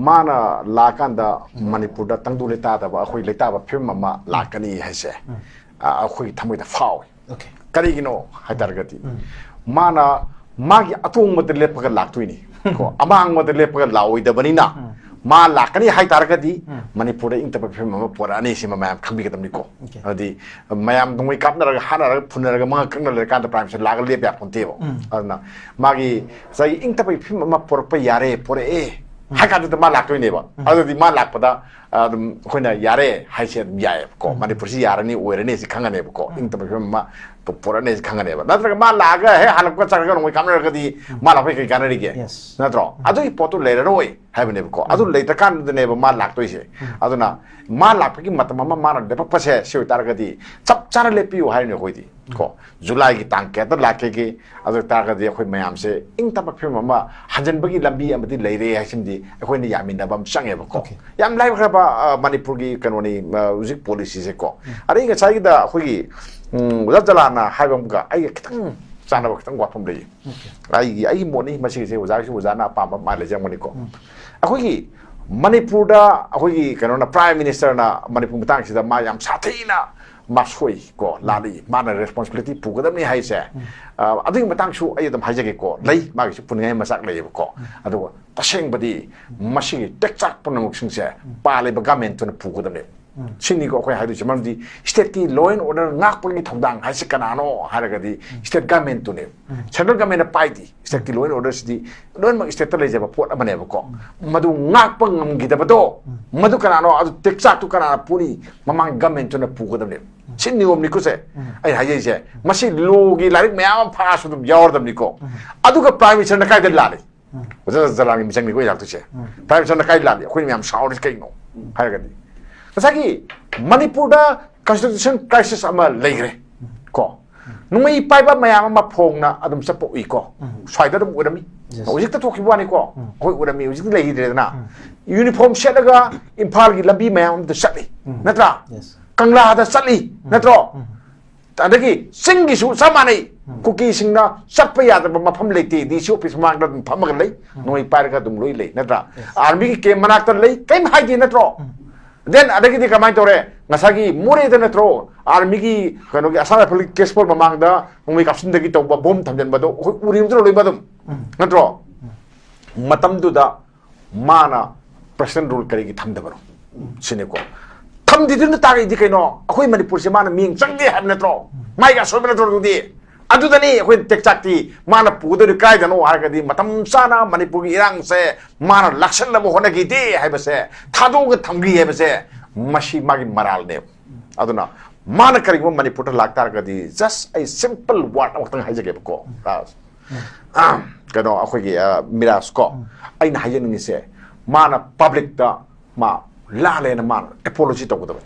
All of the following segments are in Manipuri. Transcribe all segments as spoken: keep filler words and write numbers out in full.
ꯃꯥꯅ ꯂꯥꯛꯑꯀꯥꯟꯗ ꯃꯅꯤꯄꯨꯔꯗ ꯇꯪꯗꯨ ꯂꯩꯇꯥꯗꯕ ꯑꯩꯈꯣꯏ ꯂꯩꯇꯥꯕ ꯐꯤꯕꯝ ꯑꯃ ꯂꯥꯛꯀꯅꯤ ꯍꯥꯏꯁꯦ, ꯎꯝ. ꯑ, ꯑꯩꯈꯣꯏꯒꯤ ꯊꯃꯣꯏꯗ ꯐꯥꯎꯏ꯫ Okay. ꯀꯔꯤꯒꯤꯅꯣ ꯍꯥꯏꯇꯥꯔꯒꯗꯤ, ꯎꯝ. ꯃꯥꯅ ꯃꯥꯒꯤ ꯑꯇꯣꯡꯕꯗ ꯂꯦꯞꯄꯒ ꯂꯥꯛꯇꯣꯏꯅꯤ ꯀꯣ, ꯑꯃꯥꯡꯕꯗ ꯂꯦꯞꯄꯒ ꯂꯥꯛꯑꯣꯏꯗꯕꯅꯤꯅ, ꯎꯝ. ꯃꯥ ꯂꯥꯛꯀꯅꯤ ꯍꯥꯏꯇꯥꯔꯒꯗꯤ ꯎꯝ. ꯃꯅꯤꯄꯨꯔꯗ ꯏꯪ ꯇꯞꯄ ꯐꯤꯕꯝ ꯑꯃ ꯄꯨꯔꯛꯑꯅꯤ, ꯁꯤꯃ ꯃꯌꯥꯝ ꯈꯪꯕꯤꯒꯗꯕꯅꯤꯀꯣ꯫ Okay. ꯍꯥꯏꯗꯤ ꯃꯌꯥꯝ ꯅꯣꯡꯃꯩ ꯀꯥꯞꯅꯔꯒ, ꯍꯥꯠꯅꯔꯒ, ꯐꯨꯅꯔꯒ, ꯃꯉꯛ ꯀꯛꯅ ꯂꯩꯔꯀꯥꯟꯗ Prime Minister ꯂꯥꯛꯑꯒ ꯂꯦꯞꯄ ꯌꯥꯄꯣꯟꯇꯦꯕ꯫ ꯎꯝ. ꯑꯗꯨꯅ ꯃꯥꯒꯤ ꯉꯁꯥꯏꯒꯤ ꯏꯪ ꯇꯞꯄꯒꯤ ꯐꯤꯕꯝ ꯑꯃ ꯄꯨꯔꯛꯄ ꯌꯥꯔꯦ, ꯄꯨꯔꯛꯑꯦ ꯍꯥꯏ ꯀꯥꯟꯗꯨꯗ ꯃꯥ ꯂꯥꯛꯇꯣꯏꯅꯦꯕ꯫ ꯎꯝ. ꯑꯗꯨꯗꯤ ꯃꯥ ꯂꯥꯛꯄꯗ ꯑꯗꯨꯝ ꯑꯩꯈꯣꯏꯅ ꯌꯥꯔꯦ ꯍꯥꯏꯁꯦ ꯑꯗꯨꯝ ꯌꯥꯏꯑꯕꯀꯣ꯫ ꯎꯝ. ꯃꯅꯤꯄꯨꯔꯁꯤ ꯌꯥꯔꯅꯤ, ꯑꯣꯏꯔꯅꯤ ꯁꯤ ꯈꯪꯉꯅꯦꯕꯀꯣ꯫ ꯎꯝ. ꯏꯪ ꯇꯞꯄ ꯐꯤꯕꯝ ꯑꯃ ꯄꯨꯔꯛꯑꯅꯤ ꯁꯤ ꯈꯪꯉꯅꯦꯕ꯫ ꯅꯠꯇ꯭ꯔꯒ ꯃꯥ ꯂꯥꯛꯑꯒ ꯍꯦꯛ ꯍꯜꯂꯛꯄ ꯆꯠꯈ꯭ꯔꯒ ꯅꯣꯡꯃꯩ ꯀꯥꯞꯅꯔꯒꯗꯤ ꯎꯝ. ꯃꯥ ꯂꯥꯛꯄꯩ ꯀꯩ ꯀꯥꯟꯅꯔꯤꯒꯦ? Yes. ꯅꯠꯇ꯭ꯔꯣ? ꯎꯝ. ꯑꯗꯨꯒꯤ ꯄꯣꯠꯇꯨ ꯂꯩꯔꯔꯣꯏ ꯍꯥꯏꯕꯅꯦꯕꯀꯣ꯫ ꯑꯗꯨ ꯎꯝ. ꯂꯩꯇ꯭ꯔꯀꯥꯟꯗꯅꯦꯕ ꯃꯥ ꯂꯥꯛꯇꯣꯏꯁꯦ꯫ ꯎꯝ. ꯑꯗꯨꯅ ꯃꯥ ꯂꯥꯛꯄꯒꯤ ꯃꯇꯝ ꯑꯃ ꯃꯥꯅ ꯂꯦꯞꯄꯛꯄꯁꯦ, ꯁꯤ ꯑꯣꯏꯇꯥꯔꯒꯗꯤ ꯆꯞ ꯆꯥꯅ ꯂꯦꯞꯄꯤꯌꯨ ꯍꯥꯏꯔꯤꯅꯦ ꯑꯩꯈꯣꯏꯗꯤ ꯀꯣ꯫ ꯖꯨꯂꯥꯏꯒꯤ ꯇꯥꯡ ꯀꯌꯥꯗ ꯂꯥꯛꯀꯦꯒꯦ? ꯑꯗꯨ ꯑꯣꯏꯇꯥꯔꯒꯗꯤ ꯑꯩꯈꯣꯏ ꯃꯌꯥꯝꯁꯦ ꯏꯪ ꯇꯞꯄ ꯐꯤꯕꯝ ꯑꯃ ꯍꯟꯖꯤꯟꯕꯒꯤ ꯂꯝꯕꯤ ꯑꯃꯗꯤ ꯂꯩꯔꯦ ꯍꯥꯏꯁꯤꯃꯗꯤ ꯑꯩꯈꯣꯏꯅ ꯌꯥꯃꯤꯟꯅꯕ ꯑꯃ ꯆꯪꯉꯦꯕꯀꯣ꯫ Okay. ꯌꯥꯝ ꯂꯥꯏꯈ꯭ꯔꯕ, ꯑ, ꯃꯅꯤꯄꯨꯔꯒꯤ ꯀꯩꯅꯣꯅꯤ, ꯑ, ꯍꯧꯖꯤꯛ policy ꯁꯦꯀꯣ꯫ ꯑꯗꯩ ꯉꯁꯥꯏꯒꯤꯗ ꯑꯩꯈꯣꯏꯒꯤ, ꯎꯝ, ꯑꯣꯖꯥ ꯖꯂꯥꯟꯅ ꯍꯥꯏꯕ ꯑꯃꯒ ꯑꯩꯒ ꯈꯤꯇꯪ ꯆꯥꯟꯅꯕ ꯈꯤꯇꯪ ꯋꯥꯐꯝ ꯂꯩ꯫ Okay. ꯑꯩꯒꯤ, ꯑꯩꯒꯤ ꯃꯣꯠꯅꯤ ꯃꯁꯤꯒꯤꯁꯦ, ꯑꯣꯖꯥꯒꯤꯁꯨ ꯑꯣꯖꯥꯅ ꯑꯄꯥꯝꯕ ꯃꯥ ꯂꯩꯖꯔꯝꯒꯅꯤꯀꯣ꯫ ꯎꯝ. ꯑꯩꯈꯣꯏꯒꯤ ꯃꯅꯤꯄꯨꯔꯗ ꯑꯩꯈꯣꯏꯒꯤ ꯀꯩꯅꯣꯅ, Prime Minister ꯅ ꯃꯅꯤꯄꯨꯔ ꯃꯇꯥꯡꯁꯤꯗ ꯃꯥ ꯌꯥꯝ ꯁꯥꯊꯤꯅ ꯃꯥ ꯁꯣꯏ ꯀꯣ, ꯂꯥꯜꯂꯤ, ꯃꯥꯅ responsibility ꯄꯨꯒꯗꯕꯅꯤ ꯍꯥꯏꯁꯦ, ꯑ, ꯑꯗꯨꯒꯤ ꯃꯇꯥꯡꯁꯨ ꯑꯩ ꯑꯗꯨꯝ ꯍꯥꯏꯖꯒꯦꯀꯣ꯫ ꯂꯩ, ꯃꯥꯒꯤꯁꯨ ꯄꯨꯅꯤꯡꯉꯥꯏ ꯃꯆꯥꯛ ꯂꯩꯌꯦꯕꯀꯣ꯫ ꯑꯗꯨꯒ ꯇꯁꯦꯡꯕꯗꯤ ꯃꯁꯤꯒꯤ ꯇꯦꯛꯆꯥꯛ ꯄꯨꯝꯅꯃꯛꯁꯤꯡꯁꯦ ꯄꯥꯜꯂꯤꯕ government ꯇꯨꯅ ꯄꯨꯒꯗꯕꯅꯦ꯫ ꯁꯤꯅꯤꯀꯣ ꯑꯩꯈꯣꯏ ꯍꯥꯏꯗꯣꯏꯁꯦ꯫ ꯃꯔꯝꯗꯤ state ꯀꯤ law and order ꯉꯥꯛꯄꯒꯤ ꯊꯧꯗꯥꯡ ꯍꯥꯏꯁꯦ ꯀꯅꯥꯅꯣ ꯍꯥꯏꯔꯒꯗꯤ state government ꯇꯨꯅꯦ꯫ Central government ꯅ ꯄꯥꯏꯗꯦ꯫ State ꯀꯤ law and order ꯁꯤꯗꯤ ꯂꯣꯏꯅꯃꯛ state ꯇ ꯂꯩꯖꯕ ꯄꯣꯠ ꯑꯃꯅꯦꯕꯀꯣ꯫ ꯃꯗꯨ ꯉꯥꯛꯄ ꯉꯝꯈꯤꯗꯕꯗꯣ, ꯃꯗꯨ ꯀꯅꯥꯅꯣ? ꯑꯗꯨ ꯇꯦꯛꯆꯥꯛꯇꯨ ꯀꯅꯥꯅ ꯄꯨꯅꯤ? ꯃꯃꯥꯡ government ꯇꯨꯅ ꯄꯨꯒꯗꯕꯅꯦꯕ꯫ ꯁꯤ ꯅꯤꯌꯣꯝꯅꯤꯀꯣ ꯁꯦ꯫ ꯑꯩ ꯍꯥꯏꯖꯩꯁꯦ, ꯃꯁꯤ law ꯒꯤ ꯂꯥꯏꯔꯤꯛ ꯃꯌꯥꯝ ꯑꯃ ꯐꯥꯔꯁꯨ ꯑꯗꯨꯝ ꯌꯥꯎꯔꯗꯕꯅꯤꯀꯣ꯫ ꯑꯗꯨꯒ Prime Minister ꯅ ꯀꯥꯏꯗ ꯂꯥꯜꯂꯤ? ꯑꯣꯖꯥ ꯖꯂꯥꯟꯒꯤ ꯃꯤꯆꯪꯅꯤꯀꯣ ꯑꯩ ꯂꯥꯛꯇꯣꯏꯁꯦ꯫ Prime Minister ꯅ ꯀꯥꯏ ꯂꯥꯜꯂꯤ? ꯑꯩꯈꯣꯏꯅ ꯃꯌꯥꯝ ꯁꯥꯎꯔꯤꯁꯤ ꯀꯩꯅꯣ ꯍꯥꯏꯔꯒꯗꯤ, ꯉꯁꯥꯏꯒꯤ ꯃꯅꯤꯄꯨꯔꯗ constitution crisis ꯑꯃ ꯂꯩꯈ꯭ꯔꯦ ꯀꯣ꯫ ꯅꯣꯡꯃꯩ ꯄꯥꯏꯕ ꯃꯌꯥꯝ ꯑꯃ ꯐꯣꯡꯅ ꯑꯗꯨꯝ ꯆꯠꯄ ꯎꯏꯀꯣ꯫ ꯁ꯭ꯋꯥꯏꯗ ꯑꯗꯨꯝ ꯎꯔꯝꯃꯤ꯫ Yes. ꯍꯧꯖꯤꯛꯇ ꯊꯣꯛꯈꯤꯕ ꯋꯥꯅꯤꯀꯣ꯫ ꯎꯝ. ꯑꯩꯈꯣꯏ ꯎꯔꯝꯃꯤ, ꯍꯧꯖꯤꯛꯇꯤ ꯂꯩꯈꯤꯗ꯭ꯔꯦꯗꯅ꯫ Uniform ꯁꯦꯠꯂꯒ ꯏꯝꯐꯥꯜꯒꯤ ꯂꯝꯕꯤ ꯃꯌꯥꯝ ꯑꯃꯗ ꯆꯠꯂꯤ꯫ ꯎꯝ. ꯅꯠꯇ꯭ꯔꯥ? Yes. ꯀꯪꯂꯥꯗ ꯆꯠꯂꯤ꯫ ꯅꯠꯇ꯭ꯔꯣ? ꯑꯗꯒꯤ ꯆꯤꯡꯒꯤꯁꯨ ꯆꯞ ꯃꯥꯟꯅꯩ꯫ ꯀꯨꯀꯤꯁꯤꯡꯅ ꯆꯠꯄ ꯌꯥꯗꯕ ꯃꯐꯝ ꯂꯩꯇꯦ, ꯗꯤ ꯁꯤ ꯑꯣꯐꯤꯁ ꯃꯃꯥꯡꯗ ꯑꯗꯨꯝ ꯐꯝꯃꯒ ꯂꯩ, ꯅꯣꯡꯃꯩ ꯄꯥꯏꯔꯒ ꯑꯗꯨꯝ ꯂꯣꯏ ꯂꯩ, ꯅꯠꯇ꯭ꯔꯥ? ꯑꯥꯔꯃꯤꯒꯤ ꯀꯦꯝ ꯃꯅꯥꯛꯇ ꯂꯩ, ꯀꯔꯤꯝ ꯍꯥꯏꯗꯦ, ꯅꯠꯇ꯭ꯔꯣ? ꯗꯦꯟ ꯑꯗꯒꯤꯗꯤ ꯀꯃꯥꯏꯅ ꯇꯧꯔꯦ? ꯉꯁꯥꯏꯒꯤ ꯃꯣꯔꯦꯗ ꯅꯠꯇ꯭ꯔꯣ, ꯑꯥꯔꯃꯤꯒꯤ ꯀꯩꯅꯣꯒꯤ ꯑꯁꯥꯝ ꯔꯥꯏꯐꯜꯒꯤ ꯀꯦꯁ ꯄꯣꯜ ꯃꯃꯥꯡꯗ ꯅꯣꯡꯃꯩ ꯀꯥꯞꯁꯤꯟꯗꯒꯤ ꯇꯧꯕ, ꯕꯣꯝ ꯊꯝꯖꯤꯟꯕꯗꯣ ꯑꯩꯈꯣꯏ ꯎꯔꯤꯕꯗꯨꯅ ꯂꯣꯏꯕ ꯑꯗꯨꯝ, ꯅꯠꯇ꯭ꯔꯣ? ꯃꯇꯝꯗꯨꯗ ꯃꯥꯅ ꯄ꯭ꯔꯦꯁꯤꯗꯦꯟ ꯔꯨꯜ ꯀꯔꯤꯒꯤ ꯊꯝꯗꯕꯅꯣ ꯁꯤꯅꯤꯀꯣ꯫ ꯊꯝꯗꯤꯗꯨꯅ ꯇꯥꯔꯛꯏꯗꯤ ꯀꯩꯅꯣ? ꯑꯩꯈꯣꯏ ꯃꯅꯤꯄꯨꯔꯁꯦ ꯃꯥꯅ ꯃꯤꯠꯌꯦꯡ ꯆꯪꯗꯦ ꯍꯥꯏꯕ ꯅꯠꯇ꯭ꯔꯣ? ꯃꯥꯏꯒꯤ ꯑꯁꯣꯏꯕ ꯅꯠꯇ꯭ꯔꯣ ꯑꯗꯨꯗꯤ? ꯑꯗꯨꯗꯅꯤ ꯑꯩꯈꯣꯏꯅ ꯇꯦꯛꯆꯥꯛꯇꯤ ꯃꯥꯅ ꯄꯨꯒꯗꯧꯔꯤ ꯀꯥꯏꯗꯅꯣ ꯍꯥꯏꯔꯒꯗꯤ, ꯃꯇꯝ ꯆꯥꯅ ꯃꯅꯤꯄꯨꯔꯒꯤ ꯏꯔꯥꯡꯁꯦ ꯃꯥꯅ ꯂꯥꯛꯁꯟꯅꯕ ꯍꯣꯠꯅꯈꯤꯗꯦ ꯍꯥꯏꯕꯁꯦ, ꯊꯥꯗꯣꯛꯑꯒ ꯊꯝꯈꯤ ꯍꯥꯏꯕꯁꯦ, ꯃꯁꯤ ꯃꯥꯒꯤ ꯃꯔꯥꯜꯅꯦꯕ꯫ ꯑꯗꯨꯅ ꯃꯥꯅ ꯀꯔꯤꯒꯨꯝꯕ ꯃꯅꯤꯄꯨꯔꯗ ꯂꯥꯛꯇꯥꯔꯒꯗꯤ, just ꯑꯩ simple word ꯑꯃꯈꯛꯇꯪ ꯍꯥꯏꯖꯒꯦꯕꯀꯣ, ꯔꯥꯖ꯫ ꯑ, ꯀꯩꯅꯣ, ꯑꯩꯈꯣꯏꯒꯤ, ꯑ, ꯃꯤꯔꯥꯖ ꯀꯣ, ꯑꯩꯅ ꯍꯥꯏꯖꯅꯤꯡꯉꯤꯁꯦ, ꯃꯥꯅ ꯄꯕ꯭ꯂꯤꯛꯇ ꯃꯥ ꯂꯥꯜꯂꯦꯅ ꯃꯥꯅ ꯑꯦꯄꯣꯂꯣꯖꯤ ꯇꯧꯒꯗꯕꯅꯤ꯫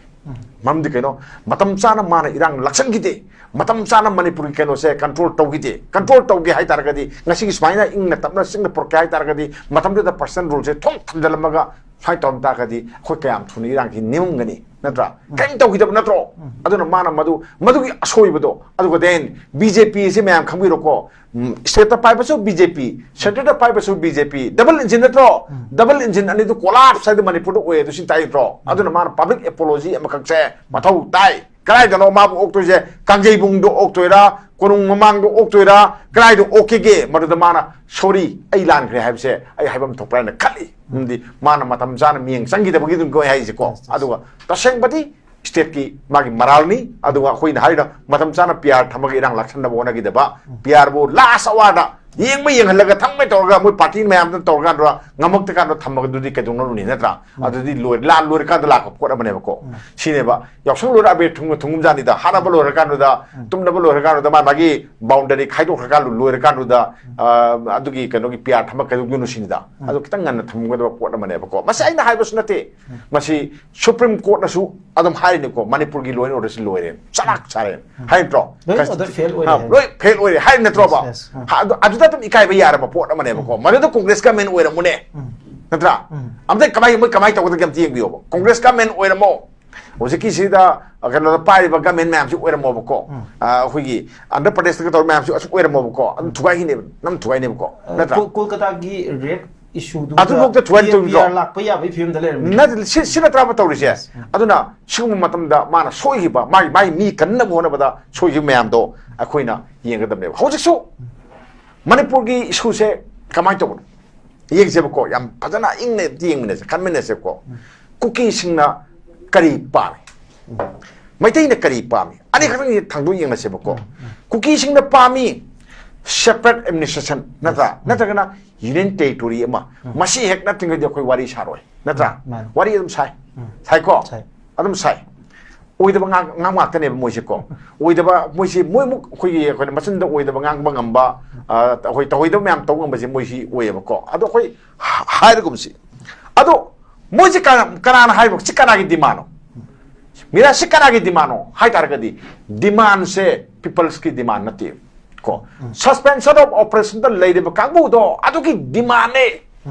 ꯃꯔꯝꯗꯤ ꯀꯩꯅꯣ? ꯃꯇꯝ ꯆꯥꯅ ꯃꯥꯅ ꯏꯔꯥꯡ ꯂꯥꯛꯁꯟꯈꯤꯗꯦ, ꯃꯇꯝ ꯆꯥꯅ ꯃꯅꯤꯄꯨꯔꯒꯤ ꯀꯩꯅꯣꯁꯦ ꯀꯟꯇ꯭ꯔꯣꯜ ꯇꯧꯈꯤꯗꯦ꯫ ꯀꯟꯇ꯭ꯔꯣꯜ ꯇꯧꯒꯦ ꯍꯥꯏ ꯇꯥꯔꯒꯗꯤ, ꯉꯁꯤꯒꯤ ꯁꯨꯃꯥꯏꯅ ꯏꯪꯅ ꯇꯞꯅ ꯆꯤꯡꯅ ꯄꯨꯔꯛꯀꯦ ꯍꯥꯏ ꯇꯥꯔꯒꯗꯤ, ꯃꯇꯝꯗꯨꯗ ꯄ꯭ꯔꯦꯁꯤꯗꯦꯟ ꯔꯨꯜꯁꯦ ꯊꯣꯛ ꯊꯝꯖꯤꯜꯂꯝꯃꯒ ꯁꯨꯃꯥꯏꯅ ꯇꯧꯔꯝ ꯇꯥꯔꯒꯗꯤ, ꯑꯩꯈꯣꯏ ꯀꯌꯥꯝ ꯊꯨꯅ ꯏꯔꯥꯡꯁꯤ ꯅꯤꯃꯝꯒꯅꯤ, ꯅꯠꯇ꯭ꯔꯥ? ꯀꯔꯤꯝ ꯇꯧꯈꯤꯗꯕ ꯅꯠꯇ꯭ꯔꯣ? ꯑꯗꯨꯅ ꯃꯥꯅ ꯃꯗꯨ, ꯃꯗꯨꯒꯤ ꯑꯁꯣꯏꯕꯗꯣ, ꯑꯗꯨꯒ ꯗꯦꯟ ꯕꯤ ꯖꯦ ꯄꯤ ꯑꯁꯤ ꯃꯌꯥꯝ ꯈꯪꯕꯤꯔꯣꯀꯣ, ꯎꯝ, ꯁ꯭ꯇꯦꯠꯇ ꯄꯥꯏꯕꯁꯨ ꯕꯤ ꯖꯦ ꯄꯤ, ꯁꯦꯟꯇꯔꯗ ꯄꯥꯏꯕꯁꯨ ꯕꯤ ꯖꯦ ꯄꯤ, ꯗꯕꯜ ꯏꯟꯖꯤꯟ ꯅꯠꯇ꯭ꯔꯣ? ꯗꯕꯜ ꯏꯟꯖꯤꯟ ꯑꯅꯤꯗꯨ ꯀꯣꯂꯥꯞꯁ ꯍꯥꯏꯗꯨ ꯃꯅꯤꯄꯨꯔꯗ ꯑꯣꯏ, ꯑꯗꯨ ꯁꯤ ꯇꯥꯏ ꯅꯠꯇ꯭ꯔꯣ? ꯑꯗꯨꯅ ꯃꯥꯅ ꯄꯕ꯭ꯂꯤꯛ ꯑꯦꯄꯣꯂꯣꯖꯤ ꯑꯃꯈꯛꯁꯦ ꯃꯊꯧ ꯇꯥꯏ꯫ ꯀꯗꯥꯏꯗꯅꯣ ꯃꯥꯕꯨ ꯑꯣꯛꯇꯣꯏꯁꯦ? ꯀꯥꯡꯖꯩꯕꯨꯡꯗ ꯑꯣꯛꯇꯣꯏꯔꯥ, ꯀꯣꯅꯨꯡ ꯃꯃꯥꯡꯗ ꯑꯣꯛꯇꯣꯏꯔꯥ, ꯀꯗꯥꯏꯗ ꯑꯣꯛꯈꯤꯒꯦ? ꯃꯗꯨꯗ ꯃꯥꯅ "ꯁꯣꯔꯤ, ꯑꯩ ꯂꯥꯟꯈ꯭ꯔꯦ" ꯍꯥꯏꯕꯁꯦ ꯑꯩ ꯍꯥꯏꯐꯝ ꯊꯣꯛꯄ꯭ꯔꯥ ꯍꯥꯏꯅ ꯈꯜꯂꯤ꯫ ꯃꯔꯝꯗꯤ ꯃꯥꯅ ꯃꯇꯝ ꯆꯥꯅ ꯃꯤꯠꯌꯦꯡ ꯆꯪꯈꯤꯗꯕꯒꯤ ꯑꯗꯨꯝ ꯀꯣꯏ ꯍꯥꯏꯁꯦꯀꯣ꯫ ꯑꯗꯨꯒ ꯇꯁꯦꯡꯕꯗꯤ ꯁ꯭ꯇꯦꯠꯀꯤ ꯃꯥꯒꯤ ꯃꯔꯥꯜꯅꯤ꯫ ꯑꯗꯨꯒ ꯑꯩꯈꯣꯏꯅ ꯍꯥꯏꯔꯤꯗꯣ, ꯃꯇꯝ ꯆꯥꯅ ꯄꯤ ꯑꯥꯔ ꯊꯝꯃꯒ ꯏꯔꯥꯡ ꯂꯥꯛꯁꯟꯅꯕ ꯍꯣꯠꯅꯈꯤꯗꯕ, ꯄꯤ ꯑꯥꯔꯕꯨ ꯂꯥꯁ ꯑꯋꯥꯔꯗ ꯌꯦꯡꯕ ꯌꯦꯡꯍꯜꯂꯒ ꯊꯝꯃꯦ ꯇꯧꯔꯒ, ꯃꯣꯏ ꯄꯥꯔꯇꯤ ꯃꯌꯥꯝꯗꯨꯅ ꯇꯧꯔꯀꯥꯟꯗ ꯉꯝꯃꯛꯇ ꯀꯥꯟꯗ ꯊꯝꯃꯒꯗꯨꯗꯤ ꯀꯩꯗꯧꯅꯔꯨꯅꯤ, ꯅꯠꯇ꯭ꯔꯥ? ꯑꯗꯨꯗꯤ ꯂꯣꯏ-, ꯂꯥꯟ ꯂꯣꯏꯔꯀꯥꯟꯗ ꯂꯥꯛꯄ ꯄꯣꯠ ꯑꯃꯅꯦꯕꯀꯣ꯫ ꯁꯤꯅꯦꯕ, ꯌꯥꯎꯁꯪ ꯂꯣꯏꯔ ꯑꯕꯦꯔ ꯊꯨꯡ-, ꯊꯨꯡꯒꯨꯝꯖꯥꯅꯤꯗ, ꯍꯥꯠꯅꯕ ꯂꯣꯏꯔꯀꯥꯟꯗꯨꯗ, ꯇꯨꯝꯅꯕ ꯂꯣꯏꯔꯀꯥꯟꯗꯨꯗ ꯃꯥ ꯃꯥꯒꯤ ꯕꯥꯎꯟꯗꯔꯤ ꯈꯥꯏꯗꯣꯛꯈ꯭ꯔꯀꯥꯟꯗ, ꯂꯣꯏꯔꯀꯥꯟꯗꯨꯗ, ꯑ, ꯑꯗꯨꯒꯤ ꯀꯩꯅꯣꯒꯤ ꯄꯤ ꯑꯥꯔ ꯊꯝꯃ ꯀꯩꯗꯧꯗꯣꯏꯅꯣ ꯁꯤꯅꯤꯗ꯫ ꯑꯗꯨ ꯈꯤꯇꯪ ꯉꯟꯅ ꯊꯝꯒꯗꯕ ꯄꯣꯠ ꯑꯃꯅꯦꯕꯀꯣ꯫ ꯃꯁꯤ ꯑꯩꯅ ꯍꯥꯏꯕꯁꯨ ꯅꯠꯇꯦ, ꯃꯁꯤ ꯁꯨꯄ꯭ꯔꯤꯝ ꯀꯣꯔꯠꯅꯁꯨ ꯑꯗꯨꯝ ꯍꯥꯏꯔꯤꯅꯤꯀꯣ, ꯃꯅꯤꯄꯨꯔꯒꯤ ꯂꯣ ꯑꯦꯟ ꯑꯣꯔꯗꯔꯁꯤ ꯂꯣꯏꯔꯦ, ꯆꯂꯥꯛ ꯁꯥꯔꯦ, ꯍꯥꯏ ꯅꯠꯇ꯭ꯔꯣ? ꯂꯣꯏ ꯀꯟꯁꯇꯤ-, ꯑꯣꯔꯗꯔ ꯐꯦꯜ ꯑꯣꯏꯔꯦ ꯑ, ꯍꯥꯏ꯫ ꯂꯣꯏ ꯐꯦꯜ ꯑꯣꯏꯔꯦ ꯍꯥꯏ ꯅꯠꯇ꯭ꯔꯣꯕ? ꯌꯦꯁ, ꯌꯦꯁ, ꯑ꯫ ꯍꯥ, ꯑꯗꯨ, ꯑꯗꯨꯗ ꯑꯗꯨꯝ ꯏꯀꯥꯏꯕ ꯌꯥꯔꯕ ꯄꯣꯠ ꯑꯃꯅꯦꯕꯀꯣ꯫ ꯃꯗꯨꯗ ꯀꯣꯡꯒ꯭ꯔꯦꯁ ꯒꯃꯦꯟ ꯑꯣꯏꯔꯝꯃꯨꯅꯦ, ꯅꯠꯇ꯭ꯔꯥ? ꯑꯝꯇ ꯀꯃꯥꯏ, ꯃꯣꯏ ꯀꯃꯥꯏ ꯇꯧꯒꯗꯒꯦ ꯑꯝꯇ ꯌꯦꯡꯕꯤꯌꯣꯕ꯫ ꯀꯣꯡꯒ꯭ꯔꯦꯁ ꯒꯃꯦꯟ ꯑꯣꯏꯔꯝꯃꯣ, ꯍꯧꯖꯤꯛꯀꯤꯁꯤꯗ ꯀꯩꯅꯣꯗ ꯄꯥꯏꯔꯤꯕ ꯒꯃꯦꯟ ꯃꯌꯥꯝꯁꯤ ꯑꯣꯏꯔꯝꯃꯣꯕꯀꯣ꯫ ꯑꯩꯈꯣꯏꯒꯤ ꯑꯟꯙ꯭ꯔ ꯄ꯭ꯔꯗꯦꯁꯇꯒ ꯇꯧꯔ ꯃꯌꯥꯝꯁꯤ ꯑꯁꯨꯛ ꯑꯣꯏꯔꯝꯃꯣꯕꯀꯣ꯫ ꯑꯗꯨꯝ ꯊꯨꯒꯥꯏꯈꯤꯅꯦꯕ, ꯅꯝ ꯊꯨꯒꯥꯏꯅꯦꯕꯀꯣ, ꯅꯠꯇ꯭ꯔꯥ? ꯀꯣꯜꯀꯇꯥꯒꯤ ꯔꯦꯞ ꯏꯁꯨꯗꯨ ꯑꯗꯨꯐꯥꯎꯗ ꯊꯨꯒꯥꯏ ꯇꯧꯕꯤꯗ꯭ꯔꯣ? ꯂꯥꯛꯄ ꯌꯥꯕꯒꯤ ꯐꯤꯕꯝꯗ ꯂꯩꯔꯝꯃꯤ꯫ ꯅꯠꯇꯦ, ꯁꯤ ꯁꯤ ꯅꯠꯇ꯭ꯔꯕ ꯇꯧꯔꯤꯁꯦ? ꯑꯗꯨꯅ ꯁꯤꯒꯨꯝꯕ ꯃꯇꯝꯗ ꯃꯥꯅ ꯁꯣꯏꯈꯤꯕ, ꯃꯥꯒꯤ ꯃꯥꯒꯤ ꯃꯤ ꯀꯟꯅꯕ ꯍꯣꯠꯅꯕꯗ ꯁꯣꯏꯈꯤꯕ ꯃꯌꯥꯝꯗꯣ ꯑꯩꯈꯣꯏꯅ ꯌꯦꯡꯒꯗꯕꯅꯦꯕ꯫ ꯍꯧꯖꯤꯛꯁꯨ ꯃꯅꯤꯄꯨꯔꯒꯤ ꯏꯁꯨꯁꯦ ꯀꯃꯥꯏꯅ ꯇꯧꯕꯅꯣ ꯌꯦꯡꯁꯦꯕꯀꯣ꯫ ꯌꯥꯝ ꯐꯖꯅ ꯏꯪꯅ ꯌꯦꯡꯃꯤꯟꯅꯁꯦ, ꯈꯟꯃꯤꯟꯅꯁꯦꯕꯀꯣ꯫ ꯀꯨꯀꯤꯁꯤꯡꯅ ꯀꯔꯤ ꯄꯥꯝꯃꯤ? ꯃꯩꯇꯩꯅ ꯀꯔꯤ ꯄꯥꯝꯃꯤ? ꯑꯅꯤꯈꯛꯇꯪ ꯊꯥꯡꯗꯣꯛ ꯌꯦꯡꯅꯁꯦꯕꯀꯣ꯫ ꯀꯨꯀꯤꯁꯤꯡꯅ ꯄꯥꯝꯃꯤ separate administration, ꯅꯠꯇ꯭ꯔꯥ? ꯅꯠꯇ꯭ꯔꯒꯅ union territory ꯑꯃ꯫ ꯃꯁꯤ ꯍꯦꯛ ꯅꯠꯇ꯭ꯔꯤꯉꯩꯗꯤ ꯑꯩꯈꯣꯏ ꯋꯥꯔꯤ ꯁꯥꯔꯣꯏ, ꯅꯠꯇ꯭ꯔꯥ? ꯃꯥꯅꯤ꯫ ꯋꯥꯔꯤ ꯑꯗꯨꯝ ꯁꯥꯏ꯫ ꯁꯥꯏꯀꯣ? ꯁꯥꯏ꯫ ꯑꯗꯨꯝ ꯁꯥꯏ꯫ ꯑꯣꯏꯗꯕ ꯉꯥꯡ ꯉꯥꯡ ꯉꯥꯛꯇꯅꯦꯕ ꯃꯣꯏꯁꯦꯀꯣ꯫ ꯑꯣꯏꯗꯕ ꯃꯣꯏꯁꯤ ꯃꯣꯏꯃꯨꯛ ꯑꯩꯈꯣꯏꯒꯤ ꯑꯩꯈꯣꯏꯅ ꯃꯆꯤꯟꯗ ꯑꯣꯏꯗꯕ ꯉꯥꯡꯕ ꯉꯝꯕ, ꯑ, ꯑꯩꯈꯣꯏ ꯇꯧꯍꯩꯗꯕ ꯃꯌꯥꯝ ꯇꯧꯕ ꯉꯝꯕꯁꯦ ꯃꯣꯏꯁꯤ ꯑꯣꯏꯌꯦꯕꯀꯣ꯫ ꯑꯗꯣ ꯑꯩꯈꯣꯏ ꯍꯥ- ꯍꯥꯏꯔꯒꯨꯝꯁꯤ꯫ ꯑꯗꯣ ꯃꯣꯏꯁꯦ ꯀꯅꯥ- ꯀꯅꯥꯅ ꯍꯥꯏꯕ? ꯁꯤ ꯀꯅꯥꯒꯤ demandꯅꯣ? ꯃꯤꯔꯥ, ꯁꯤ ꯀꯅꯥꯒꯤ demandꯅꯣ ꯍꯥꯏ ꯇꯥꯔꯒꯗꯤ, demandꯁꯦ peopleꯁꯀꯤ demand ꯅꯠꯇꯦ꯫ ꯀꯣ, suspension of operationꯗ ꯂꯩꯔꯤꯕ ꯀꯥꯡꯕꯨꯗꯣ ꯑꯗꯨꯒꯤ demandꯅꯦ꯫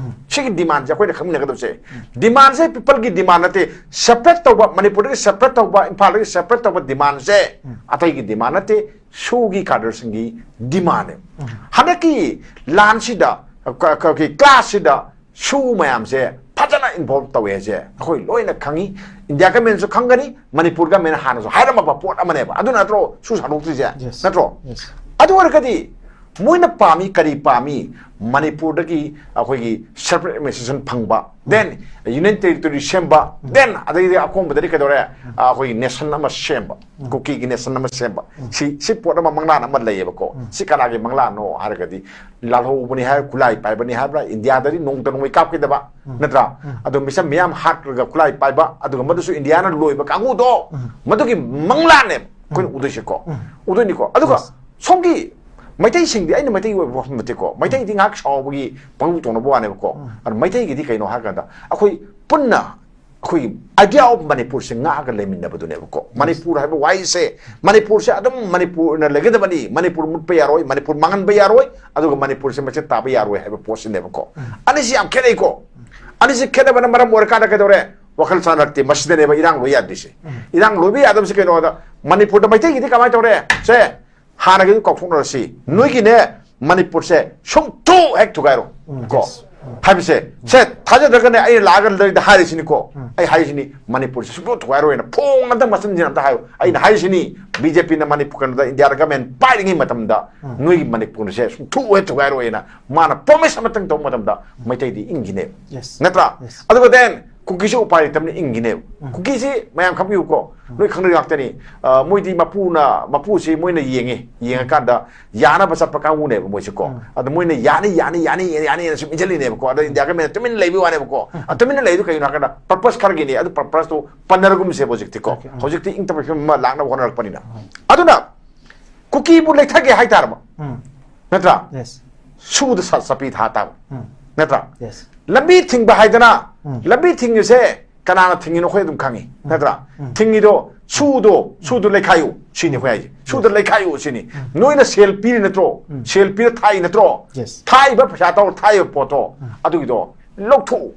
ꯁꯤꯒꯤ demandꯁꯦ ꯑꯩꯈꯣꯏꯅ ꯈꯪꯃꯤꯟꯅꯒꯗꯕꯁꯦ꯫ Demandꯁꯦ peopleꯒꯤ demand ꯅꯠꯇꯦ꯫ Separate ꯇꯧꯕ, ꯃꯅꯤꯄꯨꯔꯗꯒꯤ separate ꯇꯧꯕ, ꯏꯝꯐꯥꯜꯗꯒꯤ separate ꯇꯧꯕ demandꯁꯦ ꯑꯇꯩꯒꯤ demand ꯅꯠꯇꯦ, SoO ꯒꯤ cadreꯁꯤꯡꯒꯤ demandꯅꯦ꯫ ꯍꯟꯗꯛꯀꯤ ꯂꯥꯟꯁꯤꯗ, ꯀ- ꯀ- clashꯁꯤꯗ SoO ꯃꯌꯥꯝꯁꯦ ꯐꯖꯅ involve ꯇꯧꯋꯦ ꯍꯥꯏꯁꯦ ꯑꯩꯈꯣꯏ ꯂꯣꯏꯅ ꯈꯪꯉꯤ꯫ India governmentꯁꯨ ꯈꯪꯒꯅꯤ, ꯃꯅꯤꯄꯨꯔ government ꯍꯥꯟꯅꯁꯨ ꯍꯥꯏꯔꯝꯃꯕ ꯄꯣꯠ ꯑꯃꯅꯦꯕ꯫ ꯑꯗꯨ ꯅꯠꯇ꯭ꯔꯣ SoO ꯁꯟꯗꯣꯛꯇ꯭ꯔꯤꯁꯦ? Yes. ꯅꯠꯇ꯭ꯔꯣ? Yes. ꯑꯗꯨ ꯑꯣꯏꯔꯒꯗꯤ ꯃꯣꯏꯅ ꯄꯥꯝꯃꯤ, ꯀꯔꯤ ꯄꯥꯝꯃꯤ? ꯃꯅꯤꯄꯨꯔꯗꯒꯤ ꯑꯩꯈꯣꯏꯒꯤ separate administration ꯐꯪꯕ, then union territory ꯁꯦꯝꯕ, then ꯑꯗꯩꯗꯤ ꯑꯀꯣꯟꯕꯗꯗꯤ ꯀꯩꯗꯧꯔꯦ? ꯑꯩꯈꯣꯏꯒꯤ nation ꯑꯃ ꯁꯦꯝꯕ, ꯀꯨꯀꯤꯒꯤ nation ꯑꯃ ꯁꯦꯝꯕ꯫ ꯁꯤ, ꯁꯤ ꯄꯣꯠ ꯑꯃ, ꯃꯪꯂꯥꯟ ꯑꯃ ꯂꯩꯌꯦꯕꯀꯣ꯫ ꯁꯤ ꯀꯅꯥꯒꯤ ꯃꯪꯂꯥꯟꯅꯣ ꯍꯥꯏꯔꯒꯗꯤ, ꯂꯥꯜꯍꯧꯕꯅꯤ ꯍꯥꯏ, ꯈꯨꯠꯂꯥꯏ ꯄꯥꯏꯕꯅꯤ ꯍꯥꯏꯕ꯭ꯔꯥ, ꯏꯟꯗꯤꯌꯥꯗꯗꯤ ꯅꯣꯡꯃꯇ ꯅꯣꯡꯃꯩ ꯀꯥꯞꯈꯤꯗꯕ, ꯅꯠꯇ꯭ꯔꯥ? ꯑꯗꯣ ꯃꯤꯆꯝ ꯃꯤꯌꯥꯝ ꯍꯥꯠꯂꯒ ꯈꯨꯠꯂꯥꯏ ꯄꯥꯏꯕ, ꯑꯗꯨꯒ ꯃꯗꯨꯁꯨ ꯏꯟꯗꯤꯌꯥꯅ ꯂꯣꯏꯕ ꯀꯥꯡꯕꯨꯗꯣ, ꯃꯗꯨꯒꯤ ꯃꯪꯂꯥꯟꯅꯦꯕ ꯑꯩꯈꯣꯏꯅ ꯎꯗꯣꯏꯁꯦꯀꯣ꯫ ꯎꯗꯣꯏꯅꯤꯀꯣ꯫ ꯑꯗꯨꯒ ꯁꯣꯝꯒꯤ ꯃꯩꯇꯩꯁꯤꯡꯗꯤ, ꯑꯩꯅ ꯃꯩꯇꯩꯒꯤ ꯑꯣꯏꯕ ꯋꯥꯐꯝ ꯅꯠꯇꯦꯀꯣ, ꯃꯩꯇꯩꯗꯤ ꯉꯥꯏꯍꯥꯛ ꯁꯥꯎꯕꯒꯤ ꯄꯪꯇꯧ ꯇꯧꯅꯕ ꯋꯥꯅꯦꯕꯀꯣ꯫ ꯑꯗꯣ ꯃꯩꯇꯩꯒꯤꯗꯤ ꯀꯩꯅꯣ ꯍꯥꯏꯔꯀꯥꯟꯗ, ꯑꯩꯈꯣꯏ ꯄꯨꯟꯅ ꯑꯩꯈꯣꯏꯒꯤ idea of ꯃꯅꯤꯄꯨꯔꯁꯦ ꯉꯥꯛꯑꯒ ꯂꯩꯃꯤꯟꯅꯕꯗꯨꯅꯦꯕꯀꯣ꯫ ꯃꯅꯤꯄꯨꯔ ꯍꯥꯏꯕ ꯋꯥꯍꯩꯁꯦ, ꯃꯅꯤꯄꯨꯔꯁꯦ ꯑꯗꯨꯝ ꯃꯅꯤꯄꯨꯔꯅ ꯂꯩꯒꯗꯕꯅꯤ, ꯃꯅꯤꯄꯨꯔ ꯃꯨꯠꯄ ꯌꯥꯔꯣꯏ, ꯃꯅꯤꯄꯨꯔ ꯃꯥꯡꯍꯟꯕ ꯌꯥꯔꯣꯏ, ꯑꯗꯨꯒ ꯃꯅꯤꯄꯨꯔꯁꯦ ꯃꯆꯦꯠ ꯇꯥꯕ ꯌꯥꯔꯣꯏ ꯍꯥꯏꯕ ꯄꯣꯠꯁꯤꯅꯦꯕꯀꯣ꯫ ꯑꯅꯤꯁꯤ ꯌꯥꯝ ꯈꯦꯠꯅꯩꯀꯣ꯫ ꯑꯅꯤꯁꯤ ꯈꯦꯠꯅꯕꯅ ꯃꯔꯝ ꯑꯣꯏꯔꯀꯥꯟꯗ ꯀꯩꯗꯧꯔꯦ? ꯋꯥꯈꯜ ꯆꯥꯟꯅꯔꯛꯇꯦ꯫ ꯃꯁꯤꯗꯅꯦꯕ ꯏꯔꯥꯡ ꯂꯣꯏ ꯌꯥꯗ꯭ꯔꯤꯁꯦ꯫ ꯏꯔꯥꯡ ꯂꯣꯏꯕ ꯌꯥꯗꯕꯁꯤ ꯀꯩꯅꯣꯗ, ꯃꯅꯤꯄꯨꯔꯗ ꯃꯩꯇꯩꯒꯤꯗꯤ ꯀꯃꯥꯏꯅ ꯇꯧꯔꯦ? ꯁꯦ, ꯍꯥꯟꯅꯒꯤꯗꯨ ꯀꯥꯎꯊꯣꯛꯅꯔꯁꯤ꯫ ꯅꯣꯏꯒꯤꯅꯦ, ꯃꯅꯤꯄꯨꯔꯁꯦ ꯁꯨꯡꯊꯨ ꯍꯦꯛ ꯊꯨꯒꯥꯏꯔꯣ꯫ ꯎꯝ, ꯀꯣ? Yes. ꯎꯝ. ꯍꯥꯏꯕꯁꯦ, ꯁꯦ, ꯊꯥꯖꯗ꯭ꯔꯒꯅꯦ, ꯑꯩꯅ ꯂꯥꯛꯑꯒ ꯂꯩꯗ ꯍꯥꯏꯔꯤꯁꯤꯅꯤꯀꯣ꯫ ꯎꯝ. ꯑꯩ ꯍꯥꯏꯁꯤꯅꯤ, ꯃꯅꯤꯄꯨꯔꯁꯦ ꯁꯨꯡꯊꯨ ꯊꯨꯒꯥꯏꯔꯣꯏꯅ ꯐꯣꯡ ꯑꯝꯇꯪ ꯃꯆꯤꯟꯁꯤꯅ ꯑꯝꯇ ꯍꯥꯏꯌꯨ꯫ ꯑꯩꯅ ꯍꯥꯏꯁꯤꯅꯤ, ꯕꯤ ꯖꯦ ꯄꯤꯅ ꯃꯅꯤꯄꯨꯔ ꯀꯩꯅꯣꯗ ꯏꯟꯗꯤꯌꯥꯗ ꯒꯃꯦꯟ ꯄꯥꯏꯔꯤꯉꯩ ꯃꯇꯝꯗ ꯎꯝ. ꯅꯣꯏꯒꯤ ꯃꯅꯤꯄꯨꯔꯁꯦ ꯁꯨꯡꯊꯨ ꯍꯦꯛ ꯊꯨꯒꯥꯏꯔꯣꯏꯅ ꯃꯥꯅ ꯄ꯭ꯔꯣꯃꯤꯁ ꯑꯃꯇꯪ ꯇꯧꯕ ꯃꯇꯝꯗ ꯃꯩꯇꯩꯗꯤ ꯏꯪꯈꯤꯅꯦꯕ꯫ Yes. ꯅꯠꯇ꯭ꯔꯥ? Yes. ꯑꯗꯨꯒ then ꯀꯨꯀꯤꯁꯨ ꯎꯄꯥꯏ ꯂꯩꯇꯕꯅꯤ, ꯏꯪꯈꯤꯅꯦꯕ꯫ ꯎꯝ. ꯀꯨꯀꯤꯁꯤ ꯃꯌꯥꯝ ꯈꯪꯕꯤꯌꯨꯀꯣ, ꯎꯝ. ꯂꯣꯏ ꯈꯪꯅꯔꯤ ꯉꯥꯛꯇꯅꯤ꯫ ꯑ, ꯃꯣꯏꯗꯤ ꯃꯄꯨꯅ, ꯃꯄꯨꯁꯤ ꯃꯣꯏꯅ ꯌꯦꯡꯉꯤ, ꯌꯦꯡꯉꯀꯥꯟꯗ ꯌꯥꯅꯕ ꯆꯠꯄ ꯀꯥꯡꯕꯨꯅꯦꯕ ꯃꯣꯏꯁꯦꯀꯣ꯫ ꯎꯝ. ꯑꯗ ꯃꯣꯏꯅ ꯌꯥꯅꯤ, ꯌꯥꯅꯤ, ꯌꯥꯅꯤ, ꯌꯥꯅꯤꯅ ꯁꯨꯝ ꯏꯟꯁꯤꯜꯂꯤꯅꯦꯕꯀꯣ꯫ ꯑꯗ ꯏꯟꯗꯤꯌꯥ ꯒꯃꯦꯟꯅ ꯇꯨꯃꯤꯟꯅ ꯂꯩꯕꯒꯤ ꯋꯥꯅꯦꯕꯀꯣ꯫ ꯎꯝ. ꯑ, ꯇꯨꯃꯤꯟꯅ ꯂꯩꯗꯨ ꯀꯩꯒꯤꯅꯣ ꯍꯥꯏꯔꯀꯥꯟꯗ ꯄꯔꯄꯁ ꯈꯔꯒꯤꯅꯤ꯫ ꯑꯗꯨ ꯄꯔꯄꯁꯇꯨ ꯄꯟꯅꯔꯒꯨꯝꯁꯦꯕ ꯍꯧꯖꯤꯛꯇꯤꯀꯣ꯫ Okay, ꯎꯝ. ꯍꯧꯖꯤꯛꯇꯤ ꯏꯪ ꯇꯞꯄ ꯐꯤꯕꯝ ꯑꯃ ꯂꯥꯛꯅꯕ ꯍꯣꯠꯅꯔꯛꯄꯅꯤꯅ꯫ ꯎꯝ. ꯑꯗꯨꯅ ꯀꯨꯀꯤꯕꯨ ꯂꯩꯊꯒꯦ ꯍꯥꯏꯇꯥꯔꯕ, ꯎꯝ. ꯅꯠꯇ꯭ꯔꯥ? Yes. ꯁꯨꯗ ꯁ-, ꯆꯄꯤ ꯊꯥ ꯇꯥꯕ, ꯎꯝ. ꯅꯠꯇ꯭ꯔꯥ? Yes. ꯂꯝꯕꯤ ꯊꯤꯡꯕ ꯍꯥꯏꯗꯅ, ꯎꯝ. ꯂꯝꯕꯤ ꯊꯤꯡꯉꯤꯁꯦ ꯀꯅꯥꯅ ꯊꯤꯡꯉꯤꯅꯣ ꯑꯩꯈꯣꯏ ꯑꯗꯨꯝ ꯈꯪꯉꯤ, ꯎꯝ. ꯅꯠꯇ꯭ꯔꯥ? ꯎꯝ. ꯊꯤꯡꯉꯤꯗꯣ ꯁꯨꯗꯣ, ꯁꯨꯗꯣ ꯂꯩꯈꯥꯏꯌꯨ ꯁꯤꯅꯤ ꯑꯩꯈꯣꯏ ꯍꯥꯏꯁꯦ꯫ ꯁꯨꯗ Yes. ꯂꯩꯈꯥꯏꯌꯨ ꯁꯤꯅꯤ꯫ ꯎꯝ. ꯅꯣꯏꯅ ꯁꯦꯜ ꯄꯤꯔꯤ ꯅꯠꯇ꯭ꯔꯣ? ꯎꯝ. ꯁꯦꯜ ꯄꯤꯔ ꯊꯥꯛꯏ ꯅꯠꯇ꯭ꯔꯣ? Yes. ꯊꯥꯛꯏꯕ ꯄꯩꯁꯥ ꯇꯧꯔ ꯊꯥꯛꯏꯕ ꯄꯣꯠꯇꯣ, ꯎꯝ. ꯑꯗꯨꯒꯤꯗꯣ ꯂꯧꯊꯣꯛꯎ,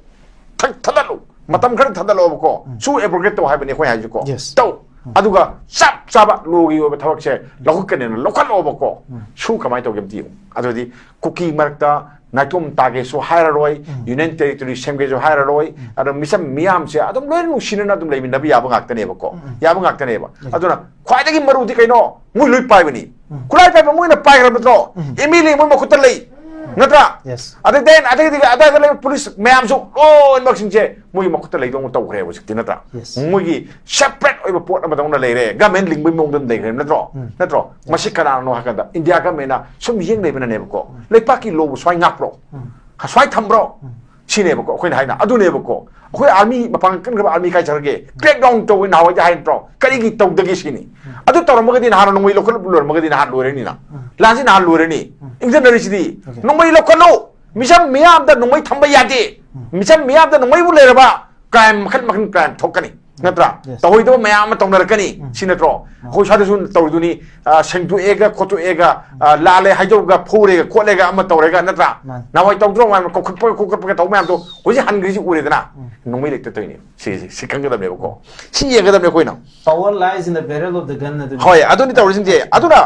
ꯊ-, ꯊꯥꯗꯠꯂꯨ, ꯃꯇꯝ ꯈꯔ ꯊꯥꯗꯠꯂꯛꯑꯣꯕꯀꯣ꯫ ꯎꯝ. ꯁꯨ ꯑꯦꯕ꯭ꯔꯣꯒꯦꯠ ꯇꯧ ꯍꯥꯏꯕꯅꯤ ꯑꯩꯈꯣꯏ ꯍꯥꯏꯁꯦꯀꯣ꯫ Yes. ꯇꯧ꯫ ꯎꯝ. ꯑꯗꯨꯒ ꯆꯞ ꯆꯥꯕ ꯂꯣꯒꯤ ꯑꯣꯏꯕ ꯊꯕꯛꯁꯦ ꯂꯧꯈꯠꯀꯅꯦꯅ ꯂꯧꯈꯠꯂꯛꯑꯣꯕꯀꯣ꯫ ꯎꯝ. ꯁꯨ ꯀꯃꯥꯏꯅ ꯇꯧꯒꯦ ꯑꯝꯇ ꯌꯦꯡꯉꯨ꯫ ꯑꯗꯨꯗꯤ ꯀꯨꯀꯤ ꯃꯔꯛꯇ ꯅꯥꯏꯇꯣꯝ ꯇꯥꯒꯦꯁꯨ ꯍꯥꯏꯔꯔꯣꯏ, ꯎꯝ. ꯌꯨꯅꯤꯌꯟ ꯇꯦꯔꯤꯇꯣꯔꯤ ꯁꯦꯝꯒꯦꯁꯨ ꯍꯥꯏꯔꯔꯣꯏ, ꯎꯝ. ꯑꯗꯣ ꯃꯤꯆꯝ ꯃꯤꯌꯥꯝꯁꯦ ꯑꯗꯨꯝ ꯂꯣꯏꯅ ꯅꯨꯡꯁꯤꯅꯅ ꯑꯗꯨꯝ ꯂꯩꯃꯤꯟꯅꯕ ꯌꯥꯕ ꯉꯥꯛꯇꯅꯦꯕꯀꯣ꯫ ꯎꯝ, ꯎꯝ. ꯌꯥꯕ ꯉꯥꯛꯇꯅꯦꯕ꯫ ꯎꯝ. ꯑꯗꯨꯅ ꯈ꯭ꯋꯥꯏꯗꯒꯤ ꯃꯔꯨꯗꯤ ꯀꯩꯅꯣ? ꯃꯣꯏ ꯂꯣꯏ ꯄꯥꯏꯕꯅꯤ꯫ ꯎꯝ. ꯈꯨꯠꯂꯥꯏ ꯄꯥꯏꯕ ꯃꯣꯏꯅ ꯄꯥꯏꯈ꯭ꯔꯕ ꯅꯠꯇ꯭ꯔꯣ? ꯎꯝ. ꯑꯦꯝ ꯑꯦꯜ ꯑꯦ ꯃꯣꯏ ꯃꯈꯨꯠꯇ ꯂꯩ꯫ ꯅꯠꯇ꯭ꯔꯥ? Yes. ꯑꯗꯩ then ꯑꯗꯩꯗꯤ ꯑꯗꯥꯏꯗ ꯂꯩꯕ ꯄꯨꯂꯤꯁ ꯃꯌꯥꯝꯁꯨ ꯂꯣꯏꯅꯃꯛꯁꯤꯡꯁꯦ ꯃꯣꯏꯒꯤ ꯃꯈꯨꯠꯇ ꯂꯩꯗꯧꯅ ꯇꯧꯈ꯭ꯔꯦ ꯍꯧꯖꯤꯛꯇꯤ, ꯅꯠꯇ꯭ꯔꯥ? Yes. ꯃꯣꯏꯒꯤ ꯁꯦꯄꯔꯦꯠ ꯑꯣꯏꯕ ꯄꯣꯠ ꯑꯃꯗꯧꯅ ꯂꯩꯔꯦ, ꯒꯃꯦꯟ ꯂꯤꯡꯕꯒꯤ ꯃꯑꯣꯡꯗ ꯑꯗꯨꯝ ꯂꯩꯈ꯭ꯔꯦ, ꯅꯠꯇ꯭ꯔꯣ? ꯎꯝ. ꯅꯠꯇ꯭ꯔꯣ? Yes. ꯃꯁꯤ ꯀꯅꯥꯅꯣ ꯍꯥꯏ ꯀꯥꯟꯗ ꯏꯟꯗꯤꯌꯥ ꯒꯃꯦꯟꯅ ꯁꯨꯝ ꯌꯦꯡ ꯂꯩꯕꯅꯅꯦꯕꯀꯣ꯫ ꯎꯝ. ꯂꯩꯄꯥꯛꯀꯤ ꯂꯣꯕꯨ ꯁꯨꯃꯥꯏ ꯉꯥꯛꯄ꯭ꯔꯣ? ꯎꯝ. ꯁꯨꯃꯥꯏ ꯊꯝꯕ꯭ꯔꯣ? ꯎꯝ. ꯁꯤꯅꯦꯕꯀꯣ ꯑꯩꯈꯣꯏꯅ ꯍꯥꯏꯅ, ꯑꯗꯨꯅꯦꯕꯀꯣ ꯑꯩꯈꯣꯏ ꯑꯥꯔꯃꯤ ꯃꯄꯥꯡꯒꯜ ꯀꯟꯈ꯭ꯔꯕ ꯑꯥꯔꯃꯤ ꯀꯥꯏ ꯆꯠꯈ꯭ꯔꯒꯦ? Crackdown ꯇꯧꯋꯤ ꯅꯍꯥꯟꯋꯥꯏꯗꯤ ꯍꯥꯏ ꯅꯠꯇ꯭ꯔꯣ? ꯀꯔꯤꯒꯤ ꯇꯧꯗꯒꯦ ꯁꯤꯅꯤ꯫ ꯎꯝ. ꯑꯗꯨ ꯇꯧꯔꯝꯃꯒꯗꯤ ꯅꯍꯥꯟ ꯅꯣꯡꯃꯩ ꯂꯧꯈꯠꯂ ꯂꯣꯏꯔꯝꯃꯒꯗꯤ ꯅꯍꯥꯟ ꯂꯣꯏꯔꯅꯤꯅ꯫ ꯎꯝ. ꯂꯥꯟꯁꯤ ꯅꯍꯥꯟ ꯂꯣꯏꯔꯅꯤ꯫ ꯎꯝ. ꯏꯪꯊꯅꯔꯤꯁꯤꯗꯤ Okay. ꯅꯣꯡꯃꯩ ꯂꯧꯈꯠꯂꯨ꯫ ꯃꯤꯆꯝ ꯃꯤꯌꯥꯝꯗ ꯅꯣꯡꯃꯩ ꯊꯝꯕ ꯌꯥꯗꯦ꯫ ꯎꯝ. ꯃꯤꯆꯝ ꯃꯤꯌꯥꯝꯗ ꯅꯣꯡꯃꯩꯕꯨ ꯂꯩꯔꯕ ꯀ꯭ꯔꯥꯏꯝ ꯃꯈꯜ ꯃꯈꯜ ꯀ꯭ꯔꯥꯏꯝ ꯊꯣꯛꯀꯅꯤ꯫ ꯅꯠꯇ꯭ꯔꯥ? Yes. ꯇꯧꯍꯩꯗꯕ ꯃꯌꯥꯝ ꯑꯃ ꯇꯧꯅꯔꯛꯀꯅꯤ꯫ ꯁꯤ ꯅꯠꯇ꯭ꯔꯣ? ꯑꯩꯈꯣꯏ ꯁ꯭ꯋꯥꯏꯗꯁꯨ ꯇꯧꯔꯤꯗꯨꯅꯤ, ꯑ, ꯁꯦꯡꯗꯣꯛꯑꯦꯒ ꯈꯣꯠꯇꯣꯛꯑꯦꯒ, ꯑ, ꯂꯥꯜꯂꯦ ꯍꯥꯏꯗꯣꯛꯑꯒ ꯐꯨꯔꯦꯒ ꯈꯣꯠꯂꯦꯒ ꯑꯃ ꯇꯧꯔꯦꯒ, ꯅꯠꯇ꯭ꯔꯥ? ꯃꯥꯅꯤ. ꯅꯍꯥꯟꯋꯥꯏ ꯇꯧꯗ꯭ꯔꯣ ꯃꯌꯥꯝ ꯀꯧꯈꯠꯄꯒ ꯈꯣꯠꯀꯠꯄꯒ ꯇꯧꯕ ꯃꯌꯥꯝꯗꯣ ꯍꯧꯖꯤꯛ ꯍꯟꯈ꯭ꯔꯤꯁꯤ ꯎꯔꯦꯗꯅ? ꯅꯣꯡꯃꯩ ꯂꯩꯇ ꯇꯧꯔꯤꯅꯤ꯫ ꯁꯤ, ꯁꯤ, ꯁꯤ ꯈꯪꯒꯗꯕꯅꯦꯕꯀꯣ꯫ ꯁꯤ ꯌꯦꯡꯒꯗꯕꯅꯦ ꯑꯩꯈꯣꯏꯅ꯫ Power lies in the barrel of the gun ꯑꯗꯨꯅꯤ. ꯍꯣꯏ, ꯑꯗꯨꯅꯤ ꯇꯧꯔꯤꯁꯤꯡꯁꯦ꯫ ꯑꯗꯨꯅ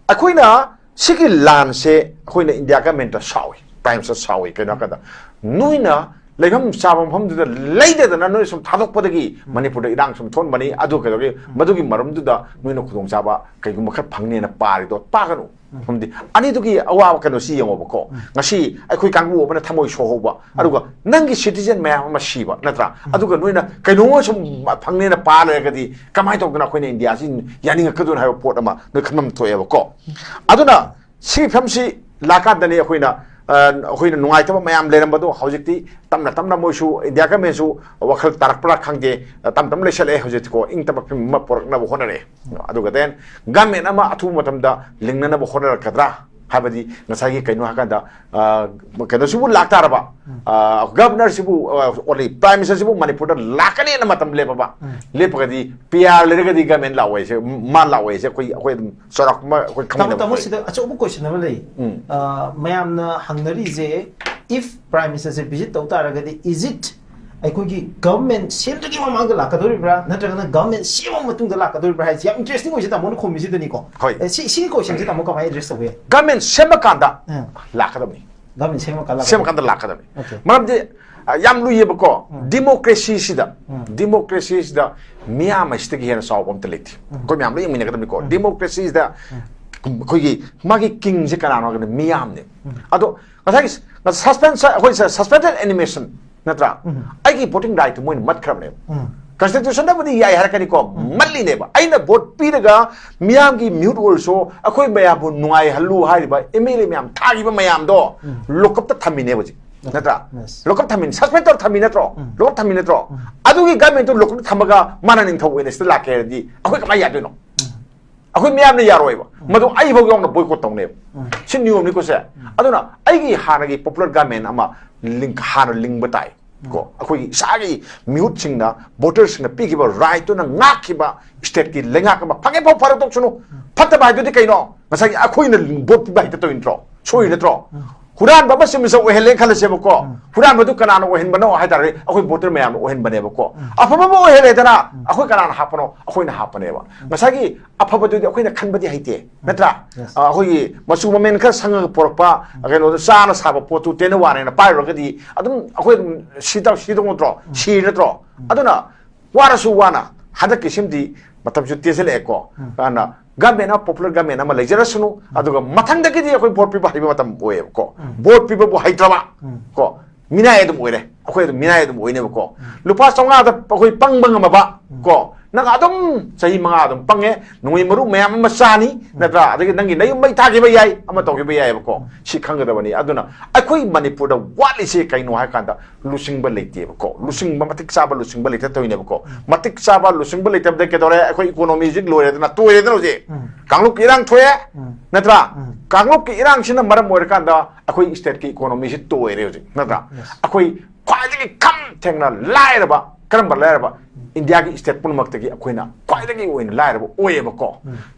ꯑꯩꯈꯣꯏꯅ ꯁꯤꯒꯤ ꯂꯥꯟꯁꯦ ꯑꯩꯈꯣꯏꯅ ꯏꯟꯗꯤꯌꯥ ꯒꯃꯦꯟꯇ ꯁꯥꯎꯏ, ꯄ꯭ꯔꯥꯏꯝ ꯃꯤꯅꯤꯁꯇꯔ ꯁꯥꯎꯏ꯫ ꯀꯩꯅꯣ ꯍꯥꯏꯔꯀꯥꯟꯗ, ꯅꯣꯏꯅ ꯂꯩꯐꯝ ꯆꯥꯕ ꯃꯐꯝꯗꯨꯗ ꯂꯩꯇꯗꯅ ꯅꯣꯏ ꯁꯨꯝ ꯊꯥꯗꯣꯛꯄꯗꯒꯤ ꯃꯅꯤꯄꯨꯔꯗ ꯏꯔꯥꯡ ꯁꯨꯝ ꯊꯣꯛꯍꯟꯕꯅꯤ꯫ ꯑꯗꯨ ꯀꯩꯗꯧꯒꯦ? ꯃꯗꯨꯒꯤ ꯃꯔꯝꯗꯨꯗ ꯅꯣꯏꯅ ꯈꯨꯗꯣꯡꯆꯥꯕ ꯀꯩꯒꯨꯝꯕ ꯈꯔ ꯐꯪꯅꯦꯅ ꯄꯥꯔꯤꯗꯣ ꯄꯥꯒꯅꯨ꯫ ꯃꯔꯝꯗꯤ ꯑꯅꯤꯗꯨꯒꯤ ꯑꯋꯥꯕ ꯀꯩꯅꯣꯁꯤ ꯌꯦꯡꯉꯣꯕꯀꯣ꯫ ꯉꯁꯤ ꯑꯩꯈꯣꯏ ꯀꯥꯡꯕꯨ ꯑꯃꯅ ꯊꯃꯣꯏ ꯁꯣꯛꯍꯧꯕ, ꯑꯗꯨꯒ ꯅꯪꯒꯤ ꯁꯤꯇꯤꯖꯦꯟ ꯃꯌꯥꯝ ꯑꯃ ꯁꯤꯕ, ꯅꯠꯇ꯭ꯔꯥ? ꯑꯗꯨꯒ ꯅꯣꯏꯅ ꯀꯩꯅꯣꯝꯃ ꯁꯨꯝ ꯐꯪꯅꯦꯅ ꯄꯥ ꯂꯩꯔꯒꯗꯤ ꯀꯃꯥꯏꯅ ꯇꯧꯗꯅ ꯑꯩꯈꯣꯏꯅ ꯏꯟꯗꯤꯌꯥꯁꯤ ꯌꯥꯅꯤꯡꯉꯛꯀꯗꯣꯏꯅꯣ ꯍꯥꯏꯕ ꯄꯣꯠ ꯑꯃ ꯅꯣꯏ ꯈꯟꯐꯝ ꯊꯣꯛꯑꯦꯕꯀꯣ꯫ ꯑꯗꯨꯅ ꯁꯤꯒꯤ ꯐꯤꯕꯝꯁꯤ ꯂꯥꯛꯀꯥꯟꯗꯅꯤ ꯑꯩꯈꯣꯏꯅ, ꯑ, ꯑꯩꯈꯣꯏꯅ ꯅꯨꯡꯉꯥꯏꯇꯕ ꯃꯌꯥꯝ ꯂꯩꯔꯝꯕꯗꯣ ꯍꯧꯖꯤꯛꯇꯤ ꯇꯞꯅ ꯇꯞꯅ ꯃꯣꯏꯁꯨ ꯏꯟꯗꯤꯌꯥ ꯒꯃꯦꯟꯁꯨ ꯋꯥꯈꯜ ꯇꯥꯔꯛꯄ꯭ꯔꯥ ꯈꯪꯗꯦ, ꯇꯞ ꯇꯞꯅ ꯂꯩꯁꯜꯂꯛꯑꯦ ꯍꯧꯖꯤꯛꯇꯤꯀꯣ, ꯏꯪ ꯇꯞꯄ ꯐꯤꯕꯝ ꯑꯃ ꯄꯨꯔꯛꯅꯕ ꯍꯣꯠꯅꯔꯛꯑꯦ꯫ ꯑꯗꯨꯒ then ꯒꯃꯦꯟ ꯑꯃ ꯑꯊꯨꯕ ꯃꯇꯝꯗ ꯂꯤꯡꯅꯅꯕ ꯍꯣꯠꯅꯔꯛꯀꯗ꯭ꯔꯥ ꯍꯥꯏꯕꯗꯤ ꯉꯁꯥꯏꯒꯤ ꯀꯩꯅꯣ ꯍꯥꯏꯀꯥꯟꯗ, ꯑ, ꯀꯩꯅꯣꯁꯤꯕꯨ ꯂꯥꯛꯇꯥꯔꯕ, ꯑ, ꯒꯕꯅꯔꯁꯤꯕꯨ, ꯑ, ꯑꯣꯜꯂꯤ ꯄ꯭ꯔꯥꯏꯝ ꯃꯤꯅꯤꯁꯇꯔꯁꯤꯕꯨ ꯃꯅꯤꯄꯨꯔꯗ ꯂꯥꯛꯀꯅꯦꯅ ꯃꯇꯝ ꯂꯦꯞꯄꯕ, ꯂꯦꯞꯄꯒꯗꯤ ꯄꯤ ꯑꯥꯔ ꯂꯩꯔꯒꯗꯤ ꯒꯃꯦꯟ ꯂꯥꯛꯑꯣꯏꯁꯦ, ꯃꯥ ꯂꯥꯛꯑꯣꯏꯁꯦ ꯑꯩꯈꯣꯏ, ꯑꯩꯈꯣꯏ ꯑꯗꯨꯝ ꯆꯥꯎꯔꯥꯛꯄ ꯑꯃ ꯑꯩꯈꯣꯏ ꯇꯥꯃꯣ, ꯈꯪꯃꯤꯟꯅꯕ ꯇꯥꯃꯣ, ꯑꯣꯏ꯫ ꯁꯤꯗ ꯑꯆꯧꯕ ꯀꯣꯏꯁꯟ ꯑꯃ ꯂꯩ꯫ ꯎꯝ. ꯑ, ꯃꯌꯥꯝꯅ ꯍꯪꯅꯔꯤꯁꯦ, if prime minister say visit ꯇꯧ ꯇꯥꯔꯒꯗꯤ, is it ꯑꯩꯈꯣꯏꯒꯤ ꯒꯚꯔꯟꯃꯦꯟꯠ ꯁꯦꯝꯗ꯭ꯔꯤꯉꯩ ꯃꯃꯥꯡꯗ ꯂꯥꯛꯀꯗꯧꯔꯤꯕ꯭ꯔꯥ, ꯅꯠꯇ꯭ꯔꯒꯅ ꯒꯚꯔꯟꯃꯦꯟꯠ ꯁꯦꯝꯃ ꯃꯇꯨꯡꯗ ꯂꯥꯛꯀꯗꯧꯔꯤꯕ꯭ꯔꯥ ꯍꯥꯏꯁꯦ ꯌꯥꯝ ꯏꯟꯇꯔꯦꯁꯇꯤꯡ ꯑꯣꯏꯁꯦ ꯇꯥꯃꯣꯅ ꯈꯨꯝꯃꯤꯁꯤꯗꯅꯤꯀꯣ꯫ ꯍꯣꯏ. ꯑꯦ, ꯁꯤ, ꯁꯤꯒꯤ ꯀꯣꯏꯁꯟꯁꯦ ꯇꯥꯃꯣ ꯀꯃꯥꯏꯅ ꯑꯦꯗ꯭ꯔꯦꯁ ꯇꯧꯕ ꯌꯥꯏ? ꯒꯃꯦꯟ ꯁꯦꯝꯃꯀꯥꯟꯗ ꯎꯝ. ꯂꯥꯛꯀꯗꯕꯅꯤ꯫ ꯒꯚꯔꯟꯃꯦꯟꯠ ꯁꯦꯝꯃꯀꯥꯟꯗ ꯂꯥꯛꯀꯗꯧꯔꯤꯕ꯭ꯔꯥ? ꯁꯦꯝꯃꯀꯥꯟꯗ ꯂꯥꯛꯀꯗꯕꯅꯤ꯫ Okay. ꯃꯔꯝꯗꯤ, ꯑ, ꯌꯥꯝ ꯂꯨꯏꯌꯦꯕꯀꯣ꯫ ꯎꯝ. ꯗꯤꯃꯣꯀ꯭ꯔꯦꯁꯤꯁꯤꯗ, ꯎꯝ. ꯗꯤꯃꯣꯀ꯭ꯔꯦꯁꯤꯁꯤꯗ ꯃꯤꯌꯥꯝ ꯑꯁꯤꯗꯒꯤ ꯍꯦꯟꯅ ꯆꯥꯎꯕ ꯑꯝꯇ ꯂꯩꯇꯦ꯫ ꯎꯝ. ꯑꯩꯈꯣꯏ ꯃꯌꯥꯝ ꯂꯣꯏ ꯌꯦꯡꯃꯤꯟꯅꯒꯗꯕꯅꯤꯀꯣ꯫ ꯎꯝ. ꯗꯤꯃꯣꯀ꯭ꯔꯦꯁꯤꯁꯤꯗ ꯎꯝ. ꯑꯩꯈꯣꯏꯒꯤ ꯃꯥꯒꯤ ꯀꯤꯡꯁꯦ ꯀꯅꯥꯅꯣ ꯍꯥꯏꯔꯒꯅ ꯃꯤꯌꯥꯝꯅꯦ꯫ ꯎꯝ. ꯑꯗꯣ ꯉꯁꯥꯏꯒꯤ ꯁꯁꯄꯦꯟꯁ, ꯑꯩꯈꯣꯏ ꯁꯁꯄꯦꯟꯗꯦꯗ ꯑꯦꯅꯤꯃꯦꯁꯟ ꯅꯠꯇ꯭ꯔꯥ? ꯎꯝ. ꯑꯩꯒꯤ ꯚꯣꯇꯤꯡ ꯔꯥꯏꯠꯇꯨ ꯃꯣꯏꯅ ꯃꯠꯈ꯭ꯔꯕꯅꯦꯕ꯫ ꯎꯝ. ꯀꯟꯁꯇꯤꯇ꯭ꯌꯨꯁꯟꯗꯕꯨꯗꯤ ꯌꯥꯏ ꯍꯥꯏꯔꯛꯀꯅꯤꯀꯣ, ꯎꯝ. ꯃꯠꯂꯤꯅꯦꯕ꯫ ꯑꯩꯅ ꯚꯣꯠ ꯄꯤꯔꯒ ꯃꯤꯌꯥꯝꯒꯤ ꯃꯤꯍꯨꯠ ꯑꯣꯏꯔꯁꯨ ꯑꯩꯈꯣꯏ ꯃꯌꯥꯝꯕꯨ ꯅꯨꯡꯉꯥꯏꯍꯜꯂꯨ ꯍꯥꯏꯔꯤꯕ ꯑꯦꯝ ꯑꯦꯜ ꯑꯦ ꯃꯌꯥꯝ ꯊꯥꯈꯤꯕ ꯃꯌꯥꯝꯗꯣ ꯎꯝ. ꯂꯣꯀꯞꯇ ꯊꯝꯃꯤꯅꯦꯕ ꯍꯧꯖꯤꯛ, ꯅꯠꯇ꯭ꯔꯥ? Yes. ꯂꯣꯀꯞ ꯊꯝꯃꯤꯅꯦ, ꯁꯁꯄꯦꯟ ꯇꯧꯔ ꯊꯝꯃꯤ ꯅꯠꯇ꯭ꯔꯣ? ꯎꯝ. ꯂꯣꯀꯞ ꯊꯝꯃꯤ ꯅꯠꯇ꯭ꯔꯣ? ꯎꯝ. ꯑꯗꯨꯒꯤ ꯒꯃꯦꯟꯠꯇꯨ ꯂꯣꯀꯞꯇ ꯊꯝꯃꯒ ꯃꯥꯅ ꯅꯤꯡꯊꯧ ꯑꯣꯏꯅ ꯁꯤꯗ ꯂꯥꯛꯀꯦ ꯍꯥꯏꯔꯗꯤ ꯑꯩꯈꯣꯏ ꯀꯃꯥꯏꯅ ꯌꯥꯗꯣꯏꯅꯣ? ꯎꯝ. ꯑꯩꯈꯣꯏ ꯃꯤꯌꯥꯝꯅ ꯌꯥꯔꯣꯏꯕ꯫ ꯎꯝ. ꯃꯗꯨ ꯑꯩꯐꯥꯎ ꯌꯥꯎꯅ ꯕꯣꯏꯀꯣꯠ ꯇꯧꯅꯦꯕ꯫ ꯎꯝ. ꯁꯤ ꯅꯤꯌꯣꯝꯅꯤꯀꯣ ꯁꯦ꯫ ꯑꯗꯨꯅ ꯑꯩꯒꯤ ꯍꯥꯟꯅꯒꯤ ꯄꯣꯄꯨꯂꯔ ꯒꯃꯦꯟꯠ ꯑꯃ ꯂꯤꯡ-, ꯍꯥꯟꯅ ꯂꯤꯡꯕ ꯇꯥꯏ꯫ ꯀꯣ, ꯑꯩꯈꯣꯏꯒꯤ ꯏꯁꯥꯒꯤ ꯃꯤꯍꯨꯠꯁꯤꯡꯅ, ꯚꯣꯇꯔꯁꯤꯡꯅ ꯄꯤꯈꯤꯕ ꯔꯥꯏꯠꯇꯨꯅ ꯉꯥꯛꯈꯤꯕ ꯁ꯭ꯇꯦꯠꯀꯤ ꯂꯩꯉꯥꯛ ꯑꯃ ꯐꯪꯉꯦ ꯐꯥꯎ ꯐꯔꯛ ꯇꯣꯛꯁꯅꯨ꯫ ꯐꯠꯇꯕ ꯍꯥꯏꯗꯨꯗꯤ ꯀꯩꯅꯣ? ꯉꯁꯥꯏꯒꯤ ꯑꯩꯈꯣꯏꯅ ꯚꯣꯠ ꯄꯤꯕ ꯍꯩꯇ ꯇꯧꯔꯤ ꯅꯠꯇ꯭ꯔꯣ? ꯁꯣꯏꯔꯤ ꯅꯠꯇ꯭ꯔꯣ? ꯍꯨꯔꯥꯟꯕ ꯑꯃ ꯁꯤꯃꯁꯨ ꯑꯣꯏꯍꯜꯂꯦ ꯈꯜꯂꯁꯦꯕꯀꯣ꯫ ꯍꯨꯔꯥꯟꯕꯗꯨ ꯀꯅꯥꯅ ꯑꯣꯏꯍꯟꯕꯅꯣ ꯍꯥꯏ ꯇꯥꯔꯗꯤ ꯑꯩꯈꯣꯏ ꯚꯣꯇꯔ ꯃꯌꯥꯝꯅ ꯑꯣꯏꯍꯟꯕꯅꯦꯕꯀꯣ꯫ ꯑꯐꯕ ꯑꯃ ꯑꯣꯏꯍꯜꯂꯦꯗꯅ, ꯑꯩꯈꯣꯏ ꯀꯅꯥꯅ ꯍꯥꯞꯄꯅꯣ? ꯑꯩꯈꯣꯏꯅ ꯍꯥꯞꯄꯅꯦꯕ꯫ ꯉꯁꯥꯏꯒꯤ ꯑꯐꯕꯗꯨꯗꯤ ꯑꯩꯈꯣꯏꯅ ꯈꯟꯕꯗꯤ ꯍꯩꯇꯦ, ꯅꯠꯇ꯭ꯔꯥ? Yes. ꯑ, ꯑꯩꯈꯣꯏꯒꯤ ꯃꯆꯨ ꯃꯃꯦꯟ ꯈꯔ ꯁꯪꯉꯒ ꯄꯨꯔꯛꯄ, ꯀꯩꯅꯣꯗꯣ ꯆꯥꯅ ꯁꯥꯕ ꯄꯣꯠꯇꯨ ꯇꯦꯟꯅ ꯋꯥꯅꯦꯅ ꯄꯥꯏꯔꯨꯔꯒꯗꯤ ꯑꯗꯨꯝ ꯑꯩꯈꯣꯏ ꯑꯗꯨꯝ ꯁꯤꯗꯧ ꯁꯤꯗꯧ ꯅꯠꯇ꯭ꯔꯣ? ꯁꯤꯔꯤ ꯅꯠꯇ꯭ꯔꯣ? ꯑꯗꯨꯅ ꯋꯥꯔꯁꯨ ꯋꯥꯅ ꯍꯟꯗꯛꯀꯤ ꯁꯤꯃꯗꯤ ꯃꯇꯝꯁꯨ ꯇꯦꯟꯁꯤꯜꯂꯛꯑꯦꯀꯣ꯫ ꯑꯗꯨꯅ ꯒꯃꯦꯟ ꯑꯃ, ꯄꯣꯄꯨꯂꯔ ꯒꯃꯦꯟ ꯑꯃ ꯂꯩꯖꯔꯁꯅꯨ꯫ ꯑꯗꯨꯒ ꯃꯊꯪꯗꯒꯤꯗꯤ ꯑꯩꯈꯣꯏ ꯚꯣꯠ ꯄꯤꯕ ꯍꯩꯕ ꯃꯇꯝ ꯑꯣꯏꯌꯦꯕꯀꯣ꯫ ꯚꯣꯠ ꯄꯤꯕꯕꯨ ꯍꯩꯇ꯭ꯔꯕ ꯀꯣ, ꯃꯤꯅꯥꯏ ꯑꯗꯨꯝ ꯑꯣꯏꯔꯦ꯫ ꯑꯩꯈꯣꯏ ꯑꯗꯨꯝ ꯃꯤꯅꯥꯏ ꯑꯗꯨꯝ ꯑꯣꯏꯅꯦꯕꯀꯣ꯫ ꯂꯨꯄꯥ ꯆꯥꯝꯃꯉꯥꯗ ꯑꯩꯈꯣꯏ ꯄꯪꯕ ꯉꯝꯃꯕ ꯀꯣ, ꯅꯪ ꯑꯗꯨꯝ ꯆꯍꯤ ꯃꯉꯥ ꯑꯗꯨꯝ ꯄꯪꯉꯦ, ꯅꯣꯡꯃꯩ ꯃꯔꯨ ꯃꯌꯥꯝ ꯑꯃ ꯆꯥꯅꯤ, ꯅꯠꯇ꯭ꯔꯥ? ꯑꯗꯒꯤ ꯅꯪꯒꯤ ꯅꯌꯨꯝ ꯃꯩ ꯊꯥꯈꯤꯕ ꯌꯥꯏ, ꯑꯃ ꯇꯧꯈꯤꯕ ꯌꯥꯏꯑꯕꯀꯣ꯫ ꯁꯤ ꯈꯪꯒꯗꯕꯅꯤ꯫ ꯑꯗꯨꯅ ꯑꯩꯈꯣꯏ ꯃꯅꯤꯄꯨꯔꯗ ꯋꯥꯠꯂꯤꯁꯦ ꯀꯩꯅꯣ ꯍꯥꯏ ꯀꯥꯟꯗ, ꯂꯨꯆꯤꯡꯕ ꯂꯩꯇꯦꯕꯀꯣ꯫ ꯂꯨꯆꯤꯡꯕ, ꯃꯇꯤꯛ ꯆꯥꯕ ꯂꯨꯆꯤꯡꯕ ꯂꯩꯇ ꯇꯧꯔꯤꯅꯦꯕꯀꯣ꯫ ꯃꯇꯤꯛ ꯆꯥꯕ ꯂꯨꯆꯤꯡꯕ ꯂꯩꯇꯕꯗ ꯀꯩꯗꯧꯔꯦ? ꯑꯩꯈꯣꯏ ꯏꯀꯣꯅꯣꯃꯤ ꯍꯧꯖꯤꯛ ꯂꯣꯏꯔꯦꯗꯅ, ꯇꯣꯏꯔꯦꯗꯅ ꯍꯧꯖꯤꯛ꯫ ꯀꯥꯡꯂꯨꯞꯀꯤ ꯏꯔꯥꯡ ꯊꯣꯛꯑꯦ, ꯅꯠꯇ꯭ꯔꯥ? ꯀꯥꯡꯂꯨꯞꯀꯤ ꯏꯔꯥꯡꯁꯤꯅ ꯃꯔꯝ ꯑꯣꯏꯔꯀꯥꯟꯗ ꯑꯩꯈꯣꯏ ꯁ꯭ꯇꯦꯠꯀꯤ ꯏꯀꯣꯅꯣꯃꯤꯁꯤ ꯇꯣꯏꯔꯦ ꯍꯧꯖꯤꯛ, ꯅꯠꯇ꯭ꯔꯥ? ꯑꯩꯈꯣꯏ ꯈ꯭ꯋꯥꯏꯗꯒꯤ ꯈꯝ ꯊꯦꯡꯅ ꯂꯥꯏꯔꯕ, ꯀꯔꯝꯕ ꯂꯥꯏꯔꯕ? ꯏꯟꯗꯤꯌꯥꯒꯤ ꯁ꯭ꯇꯦꯠ ꯄꯨꯝꯅꯃꯛꯇꯒꯤ ꯑꯩꯈꯣꯏꯅ ꯈ꯭ꯋꯥꯏꯗꯒꯤ ꯑꯣꯏꯅ ꯂꯥꯏꯔꯕ ꯑꯣꯏꯌꯦꯕꯀꯣ꯫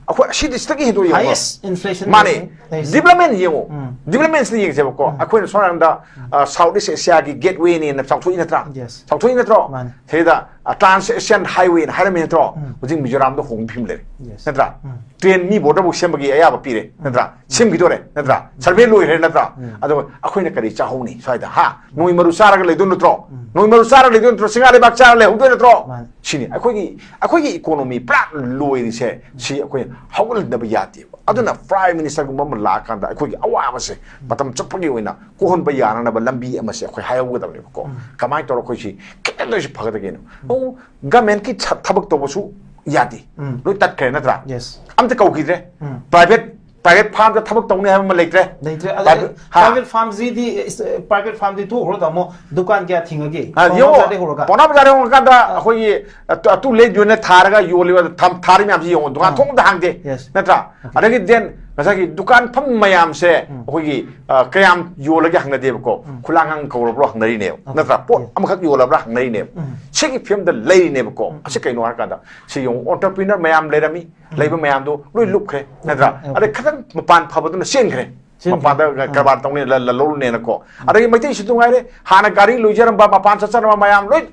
ꯑꯩꯈꯣꯏ ꯑꯁꯤꯗꯤ ꯁꯤꯗꯒꯤ ꯍꯦꯟꯗꯣꯛ ꯌꯦꯡꯉꯣ꯫ Highest inflation ꯃꯥꯅꯦ꯫ Rate ꯂꯩꯔꯤꯁꯦ꯫ Development ꯌꯦꯡꯉꯣ꯫ Developmentꯁꯤꯗ ꯌꯦꯡꯁꯦꯕꯀꯣ꯫ ꯑꯩꯈꯣꯏꯅ ꯁꯣꯝ ꯅꯥꯀꯟꯗ, ꯑ, South East Asiaꯒꯤ gatewayꯅꯦꯅ ꯆꯥꯎꯊꯣꯛꯏ ꯅꯠꯇ꯭ꯔꯥ? Yes. ꯆꯥꯎꯊꯣꯛꯏ ꯅꯠꯇ꯭ꯔꯣ? ꯃꯥꯅꯦ꯫ ꯁꯤꯗ, ꯑ, Trans Asian Highwayꯅ ꯍꯥꯏꯔꯝꯃꯤ ꯅꯠꯇ꯭ꯔꯣ? ꯍꯧꯖꯤꯛ ꯃꯤꯖꯣꯔꯥꯝꯗ ꯍꯣꯡꯕ ꯐꯤꯕꯝ ꯂꯩꯔꯦ꯫ Yes. ꯅꯠꯇ꯭ꯔꯥ? Train ꯃꯤ borderꯐꯥꯎ ꯁꯦꯝꯕꯒꯤ ꯑꯌꯥꯕ ꯄꯤꯔꯦ꯫ ꯅꯠꯇ꯭ꯔꯥ? ꯁꯦꯝꯈꯤꯗꯣꯔꯦ꯫ ꯅꯠꯇ꯭ꯔꯥ? Survey ꯂꯣꯏꯈ꯭ꯔꯦ ꯅꯠꯇ꯭ꯔꯥ? ꯑꯗꯣ ꯑꯩꯈꯣꯏꯅ ꯀꯔꯤ ꯆꯥꯍꯧꯅꯤ ꯁ꯭ꯋꯥꯏꯗ? ꯍꯥ? ꯅꯣꯡꯃꯩ ꯃꯔꯨ ꯆꯥꯔꯒ ꯂꯩꯗꯣꯏ ꯅꯠꯇ꯭ꯔꯣ? ꯅꯣꯡꯃꯩ ꯃꯔꯨ ꯆꯥꯔꯒ ꯂꯩꯗꯣꯏ ꯅꯠꯇ꯭ꯔꯣ? ꯆꯤꯡꯉꯥ ꯂꯩꯕꯥꯛ ꯆꯥꯔꯒ ꯂꯩꯍꯧꯗꯣꯏ ꯅꯠꯇ꯭ꯔꯣ? ꯃꯥꯅꯦ꯫ ꯁꯤꯅꯤ꯫ ꯑꯩꯈꯣꯏꯒꯤ, ꯑꯩꯈꯣꯏꯒꯤ economy ꯄꯨꯔꯥ ꯂꯣꯏꯔꯤꯁꯦ, ꯁꯤ ꯑꯩꯈꯣꯏ ꯍꯧꯒꯠꯍꯟꯗꯕ ꯌꯥꯗꯦꯕ꯫ ꯑꯗꯨꯅ Prime Ministerꯒꯨꯝꯕ ꯑꯃ ꯂꯥꯛꯑꯀꯥꯟꯗ ꯑꯩꯈꯣꯏꯒꯤ ꯑꯋꯥꯕꯁꯦ ꯃꯇꯝ ꯆꯨꯞꯄꯒꯤ ꯑꯣꯏꯅ ꯀꯣꯛꯍꯟꯕ ꯌꯥꯅꯅꯕ ꯂꯝꯕꯤ ꯑꯃꯁꯦ ꯑꯩꯈꯣꯏ ꯍꯥꯏꯍꯧꯒꯗꯕꯅꯦꯕꯀꯣ꯫ ꯀꯃꯥꯏꯅ ꯇꯧꯔ ꯑꯩꯈꯣꯏ ꯁꯤ ꯈꯤꯇꯪꯗ ꯑꯣꯏꯁꯨ ꯐꯒꯗꯒꯦꯅꯣ? ꯑꯣ, governmentꯀꯤ ꯊ-, ꯊꯕꯛ ꯇꯧꯕꯁꯨ ꯌꯥꯗꯦ꯫ ꯂꯣꯏ ꯇꯠꯈ꯭ꯔꯦ ꯅꯠꯇ꯭ꯔꯥ? Yes. ꯑꯝꯇ ꯀꯧꯈꯤꯗ꯭ꯔꯦ꯫ Private, private firmꯗ ꯊꯕꯛ ꯇꯧꯅꯤ ꯍꯥꯏꯕ ꯑꯃ ꯂꯩꯇ꯭ꯔꯦ꯫ ꯂꯩꯇ꯭ꯔꯦ꯫ ꯑꯗꯩ private, ꯍꯥ꯫ Private firmꯁꯤꯗꯤ, is-, private firmꯗꯤ ꯊꯣꯛꯈ꯭ꯔꯣ ꯇꯥꯃꯣ꯫ ꯗꯨꯀꯥꯟ ꯀꯌꯥ ꯊꯤꯡꯉꯒꯦ? ꯑ, ꯄꯥꯎꯅꯥ ꯌꯦꯡꯉꯣ, ꯕꯖꯥꯔꯗꯩ ꯍꯧꯔꯒ꯫ ꯄꯥꯎꯅꯥ ꯕꯖꯥꯔꯗꯩ ꯍꯧꯔꯀꯥꯟꯗ ꯑꯩꯈꯣꯏꯒꯤ ꯑꯇꯨ, ꯑꯇꯨ ꯂꯩꯗꯨꯅ ꯊꯥꯔꯒ ꯌꯣꯜꯂꯤꯕ ꯊꯝ-, ꯊꯥꯔꯤ ꯃꯌꯥꯝꯁꯤ ꯌꯦꯡꯉꯣ꯫ ꯗꯨꯀꯥꯟ ꯑꯥ꯫ ꯊꯣꯡ ꯑꯝꯇ ꯍꯥꯡꯗꯦ꯫ Yes. ꯅꯠꯇ꯭ꯔꯥ? Okay. ꯑꯗꯒꯤ then ꯉꯁꯥꯏꯒꯤ ꯗꯨꯀꯥꯟ ꯐꯝ ꯃꯌꯥꯝꯁꯦ ꯑꯩꯈꯣꯏꯒꯤ ꯑ, ꯀꯌꯥꯝ ꯌꯣꯜꯂꯒꯦ ꯍꯪꯅꯗꯦꯕꯀꯣ, ꯈꯨꯂꯥꯡꯒꯥꯡ ꯀꯧꯔꯕ꯭ꯔꯣ ꯍꯪꯅꯔꯤꯅꯦꯕ, ꯅꯠꯇ꯭ꯔꯥ? ꯄꯣꯠ ꯑꯃꯈꯛ ꯌꯣꯜꯂꯕ꯭ꯔꯥ ꯍꯪꯅꯔꯤꯅꯦꯕ꯫ ꯁꯤꯒꯤ ꯐꯤꯕꯝꯗ ꯂꯩꯔꯤꯅꯦꯕꯀꯣ꯫ ꯑꯁꯤ ꯀꯩꯅꯣ ꯍꯥꯏꯔꯀꯥꯟꯗ, ꯁꯤ ꯌꯦꯡꯉꯨ, entrepreneur ꯃꯌꯥꯝ ꯂꯩꯔꯝꯃꯤ, ꯂꯩꯕ ꯃꯌꯥꯝꯗꯣ ꯂꯣꯏ ꯂꯨꯞꯈ꯭ꯔꯦ, ꯅꯠꯇ꯭ꯔꯥ? ꯑꯗꯩ ꯈꯤꯇꯪ ꯃꯄꯥꯟ ꯐꯕꯗꯨꯅ ꯆꯦꯟꯈ꯭ꯔꯦ꯫ ꯆꯦꯟꯈ꯭ꯔꯦ꯫ ꯃꯄꯥꯟꯗ ꯀꯔꯕꯥꯔ ꯇꯧꯅꯤ, ꯂ-, ꯂꯂꯣꯜꯅꯦꯅꯀꯣ꯫ ꯑꯗꯒꯤ ꯃꯩꯇꯩꯁꯨ ꯅꯨꯡꯉꯥꯏꯔꯦ, ꯍꯥꯟꯅ ꯒꯥꯔꯤ ꯂꯣꯏꯖꯔꯝꯕ, ꯃꯄꯥꯟ ꯆꯠꯆꯔꯝꯕ ꯃꯌꯥꯝ ꯂꯣꯏ,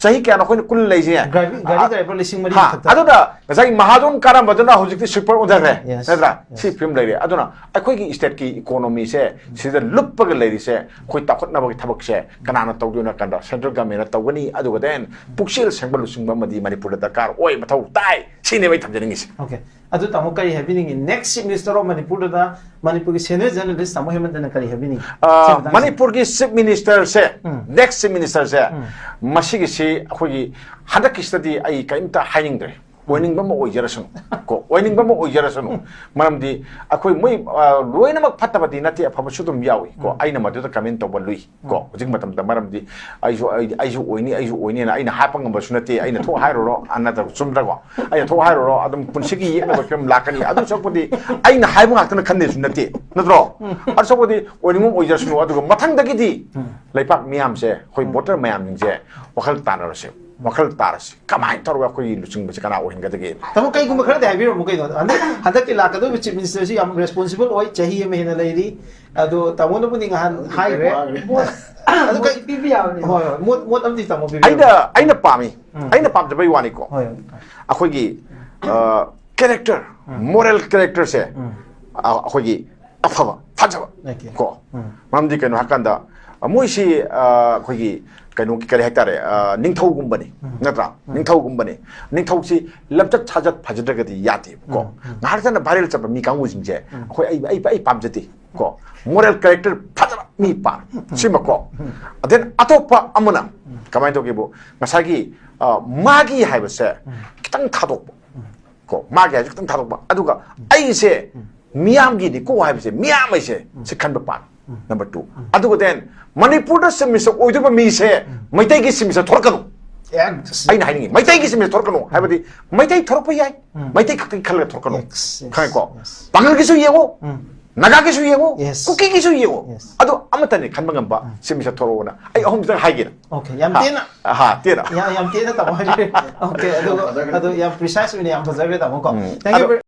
ꯆꯍꯤ ꯀꯌꯥꯅꯣ ꯑꯩꯈꯣꯏꯅ ꯀꯨꯜ ꯂꯩꯁꯦ? ꯒꯥꯔꯤ, ꯒꯥꯔꯤ driver ꯂꯤꯁꯤꯡ ꯃꯔꯤ ꯍꯥ, ꯃꯊꯛꯇ꯫ ꯑꯗꯨꯅ ꯉꯁꯥꯏ ꯃꯍꯥꯖꯣꯟ ꯀꯥꯔꯝꯕꯗꯨꯅ ꯍꯧꯖꯤꯛꯇꯤ sweeper ꯑꯣꯟꯊꯈ꯭ꯔꯦ, ꯅꯠꯇ꯭ꯔꯥ? ꯁꯤ ꯐꯤꯕꯝ ꯂꯩꯔꯦ꯫ ꯑꯗꯨꯅ ꯑꯩꯈꯣꯏꯒꯤ stateꯀꯤ economyꯁꯦ ꯁꯤꯗ ꯂꯨꯞꯄꯒ ꯂꯩꯔꯤꯁꯦ, ꯑꯩꯈꯣꯏ ꯆꯥꯎꯈꯠꯅꯕꯒꯤ ꯊꯕꯛꯁꯦ ꯀꯅꯥꯅ ꯇꯧꯗꯣꯏꯅꯣ ꯍꯥꯏ ꯀꯥꯟꯗ central governmentꯅ ꯇꯧꯒꯅꯤ꯫ ꯑꯗꯨꯒ then ꯄꯨꯛꯆꯦꯜ ꯁꯦꯡꯕ ꯂꯨꯆꯤꯡꯕ ꯑꯃꯗꯤ ꯃꯅꯤꯄꯨꯔꯗ ꯗꯔꯀꯥꯔ ꯑꯣꯏ, ꯃꯊꯧ ꯇꯥꯏ꯫ ꯁꯤꯅꯦꯕ ꯑꯩ ꯊꯝꯖꯅꯤꯡꯉꯤꯁꯦ꯫ Okay꯫ ꯑꯗꯨ ꯇꯥꯃꯣ ꯀꯔꯤ ꯍꯥꯏꯕꯤꯅꯤꯡꯉꯤ? Next Chief Minister of ꯃꯅꯤꯄꯨꯔꯗꯨꯗ ꯃꯅꯤꯄꯨꯔꯒꯤ senior journalist ꯇꯥꯃꯣ ꯍꯦꯃꯟꯇꯅ ꯀꯔꯤ ꯍꯥꯏꯕꯤꯅꯤꯡꯉꯤ? ꯑ, ꯁꯤ ꯃꯇꯥꯡꯁꯤꯗ꯫ ꯃꯅꯤꯄꯨꯔꯒꯤ Chief Ministerꯁꯦ, next Chief Ministerꯁꯦ, ꯃꯁꯤꯒꯤꯁꯤ ꯑꯩꯈꯣꯏꯒꯤ ꯍꯟꯗꯛꯀꯤꯁꯤꯗꯗꯤ ꯑꯩ ꯀꯔꯤꯝꯇ ꯍꯥꯏꯅꯤꯡꯗ꯭ꯔꯦ꯫ ꯑꯣꯏꯅꯤꯡꯕ ꯑꯃ ꯑꯣꯏꯖꯔꯁꯅꯨ꯫ ꯀꯣ, ꯑꯣꯏꯅꯤꯡꯕ ꯑꯃ ꯑꯣꯏꯖꯔꯁꯅꯨ꯫ ꯃꯔꯝꯗꯤ ꯑꯩꯈꯣꯏ ꯃꯣꯏ, ꯑ, ꯂꯣꯏꯅꯃꯛ ꯐꯠꯇꯕꯗꯤ ꯅꯠꯇꯦ, ꯑꯐꯕꯁꯨ ꯑꯗꯨꯝ ꯌꯥꯎꯏ꯫ ꯀꯣ, ꯑꯩꯅ ꯃꯗꯨꯗ comment ꯇꯧꯕ ꯂꯨꯏ꯫ ꯀꯣ, ꯍꯧꯖꯤꯛ ꯃꯇꯝꯗ, ꯃꯔꯝꯗꯤ ꯑꯩꯁꯨ, ꯑꯩ, ꯑꯩꯁꯨ ꯑꯣꯏꯅꯤ, ꯑꯩꯁꯨ ꯑꯣꯏꯅꯤꯅ ꯑꯩꯅ ꯍꯥꯏꯕ ꯉꯝꯕꯁꯨ ꯅꯠꯇꯦ꯫ ꯑꯩꯅ ꯊꯣꯛ ꯍꯥꯏꯔꯨꯔꯣ, ꯑ, ꯅꯠꯇ꯭ꯔꯒ ꯆꯨꯝꯗ꯭ꯔꯀꯣ? ꯑꯩꯅ ꯊꯣꯛ ꯍꯥꯏꯔꯨꯔꯣ, ꯑꯗꯨꯝ ꯄꯨꯟꯁꯤꯒꯤ ꯌꯦꯛꯅꯕ ꯐꯤꯕꯝ ꯂꯥꯛꯀꯅꯤ꯫ ꯑꯗꯨ ꯁꯔꯨꯛꯄꯨꯗꯤ ꯑꯩꯅ ꯍꯥꯏꯕ ꯉꯥꯛꯇꯅ ꯈꯟꯗꯦꯁꯨ ꯅꯠꯇꯦ, ꯅꯠꯇ꯭ꯔꯣ? ꯑꯗꯨ ꯁꯔꯨꯛꯄꯨꯗꯤ ꯑꯣꯏꯅꯤꯡꯕ ꯑꯣꯏꯖꯔꯁꯅꯨ꯫ ꯑꯗꯨꯒ ꯃꯊꯪꯗꯒꯤꯗꯤ ꯂꯩꯄꯥꯛ ꯃꯤꯌꯥꯝꯁꯦ, ꯑꯩꯈꯣꯏ voter ꯃꯌꯥꯝꯁꯤꯡꯁꯦ ꯋꯥꯈꯜ ꯇꯥꯟꯅꯔꯁꯦ, ꯋꯥꯈꯜ ꯇꯥꯔꯁꯦ꯫ ꯀꯃꯥꯏꯅ ꯇꯧꯔꯒ ꯑꯩꯈꯣꯏꯒꯤ ꯂꯨꯆꯤꯡꯕꯁꯦ ꯀꯅꯥ ꯑꯣꯏꯍꯟꯒꯗꯒꯦ? ꯇꯥꯃꯣ, ꯀꯩꯒꯨꯝꯕ ꯈꯔꯗꯤ ꯍꯥꯏꯕꯤꯔꯝꯃꯨ ꯀꯩꯅꯣ꯫ ꯍꯟꯗꯛ, ꯍꯟꯗꯛꯀꯤ ꯂꯥꯛꯀꯗꯧꯔꯤꯕ Chief Ministerꯁꯤ ꯌꯥꯝ responsible ꯑꯣꯏ, ꯆꯍꯤ ꯑꯃ ꯍꯦꯟꯅ ꯂꯩꯔꯤ꯫ ꯑꯗꯣ ꯇꯥꯃꯣꯅꯕꯨꯗꯤ ꯉꯍꯥꯟ ꯍꯥꯏꯈ꯭ꯔꯦ꯫ ꯃꯣꯠ, ꯑꯗꯨ ꯀꯩ-, ꯃꯣꯠ ꯄꯤꯕ ꯌꯥꯕꯅꯤ꯫ ꯍꯣꯏ, ꯍꯣꯏ, ꯃꯣꯠ, ꯃꯣꯠ ꯑꯃꯗꯤ ꯇꯥꯃꯣ ꯄꯤꯕꯤꯔꯝꯃꯨ꯫ ꯑꯩꯅ, ꯑꯩꯅ ꯄꯥꯝꯃꯤ, ꯑꯩꯅ ꯄꯥꯝꯖꯕꯩ ꯋꯥꯅꯤꯀꯣ꯫ ꯍꯣꯏ꯫ ꯑꯩꯈꯣꯏꯒꯤ, ꯑ, character, moral characterꯁꯦ, ꯑ, ꯑꯩꯈꯣꯏꯒꯤ ꯑꯐꯕ, ꯐꯖꯕ꯫ Okay꯫ ꯀꯣ꯫ ꯃꯔꯝꯗꯤ ꯀꯩꯅꯣ ꯍꯥꯏꯀꯥꯟꯗ, ꯑ, ꯃꯣꯏꯁꯤ, ꯑ, ꯑꯩꯈꯣꯏꯒꯤ ꯀꯩꯅꯣꯒꯤ ꯀꯔꯤ ꯍꯥꯏꯇꯥꯔꯦ, ꯑ, ꯅꯤꯡꯊꯧꯒꯨꯝꯕꯅꯤ, ꯅꯠꯇ꯭ꯔꯥ? ꯅꯤꯡꯊꯧꯒꯨꯝꯕꯅꯤ꯫ ꯅꯤꯡꯊꯧꯁꯤ ꯂꯝꯆꯠ ꯁꯥꯖꯠ ꯐꯖꯗ꯭ꯔꯒꯗꯤ ꯌꯥꯗꯦꯕꯀꯣ꯫ ꯉꯥꯏꯍꯥꯛ ꯆꯠꯅ viral ꯆꯠꯄ ꯃꯤ ꯀꯥꯡꯕꯨꯁꯤꯡꯁꯦ ꯑꯩꯈꯣꯏ, ꯑꯩ, ꯑꯩ, ꯑꯩ ꯄꯥꯝꯖꯗꯦ ꯀꯣ꯫ Moral character ꯐꯖꯕ ꯃꯤ ꯄꯥꯝꯃꯤ꯫ ꯁꯤꯃꯀꯣ꯫ Then ꯑꯇꯣꯞꯄ ꯑꯃꯅ ꯀꯃꯥꯏꯅ ꯇꯧꯒꯦꯕꯨ, ꯉꯁꯥꯏꯒꯤ, ꯑ, ꯃꯥꯒꯤ ꯍꯥꯏꯕꯁꯦ ꯈꯤꯇꯪ ꯊꯥꯗꯣꯛꯄ꯫ ꯀꯣ, ꯃꯥꯒꯤ ꯍꯥꯏꯁꯦ ꯈꯤꯇꯪ ꯊꯥꯗꯣꯛꯄ꯫ ꯑꯗꯨꯒ ꯑꯩꯁꯦ ꯃꯤꯌꯥꯝꯒꯤꯅꯤꯀꯣ ꯍꯥꯏꯕꯁꯦ, ꯃꯤꯌꯥꯝ ꯍꯥꯏꯁꯦ ꯁꯤ ꯈꯟꯕ ꯄꯥꯝꯃꯤ꯫ Number two꯫ ꯑꯗꯨꯒ then ꯃꯅꯤꯄꯨꯔꯗ Chief Minister ꯑꯣꯏꯗꯧꯕ ꯃꯤꯁꯦ ꯃꯩꯇꯩꯒꯤ Chief Minister ꯊꯣꯛꯂꯛꯀꯅꯨ꯫ ꯑꯩꯅ ꯍꯥꯏꯅꯤꯡꯉꯤ, ꯃꯩꯇꯩꯒꯤꯁꯤ ꯃꯤꯁ ꯊꯣꯔꯛꯀꯅꯨ ꯍꯥꯏꯕꯗꯤ, ꯃꯩꯇꯩ ꯊꯣꯔꯛꯄ ꯌꯥꯏ, ꯃꯩꯇꯩ ꯈꯛꯇꯒꯤ ꯈꯜꯂꯒ ꯊꯣꯔꯛꯀꯅꯨ, ꯈꯪꯉꯦꯀꯣ? ꯄꯥꯉꯜꯒꯤꯁꯨ ꯌꯦꯡꯉꯨ, ꯅꯥꯒꯥꯒꯤꯁꯨ ꯌꯦꯡꯉꯨ, ꯀꯨꯀꯤꯒꯤꯁꯨ ꯌꯦꯡꯉꯨ, ꯑꯗꯨ ꯑꯃꯠꯇꯅꯤ ꯈꯟꯕ ꯉꯝꯕ ꯁꯤ ꯃꯤꯁ ꯊꯣꯔꯛꯑꯣꯅ ꯑꯩ ꯑꯍꯨꯝꯁꯤꯗꯪ ꯍꯥꯏꯒꯦꯅ꯫ Okay, ꯌꯥꯝ ꯇꯦꯟꯅ ꯍꯥ, ꯇꯦꯟꯅ꯫ ꯌꯥꯝ ꯌꯥꯝ ꯇꯦꯟꯅ ꯇꯥꯃꯣ ꯍꯥꯏꯕꯤꯔꯦ꯫ Okay, ꯑꯗꯨꯒ ꯑꯗꯨ ꯌꯥꯝ precise ꯑꯣꯏꯅ ꯌꯥꯝ ꯐꯖꯈ꯭ꯔꯦ ꯇꯥꯃꯣ ꯀꯣ꯫ Thank you very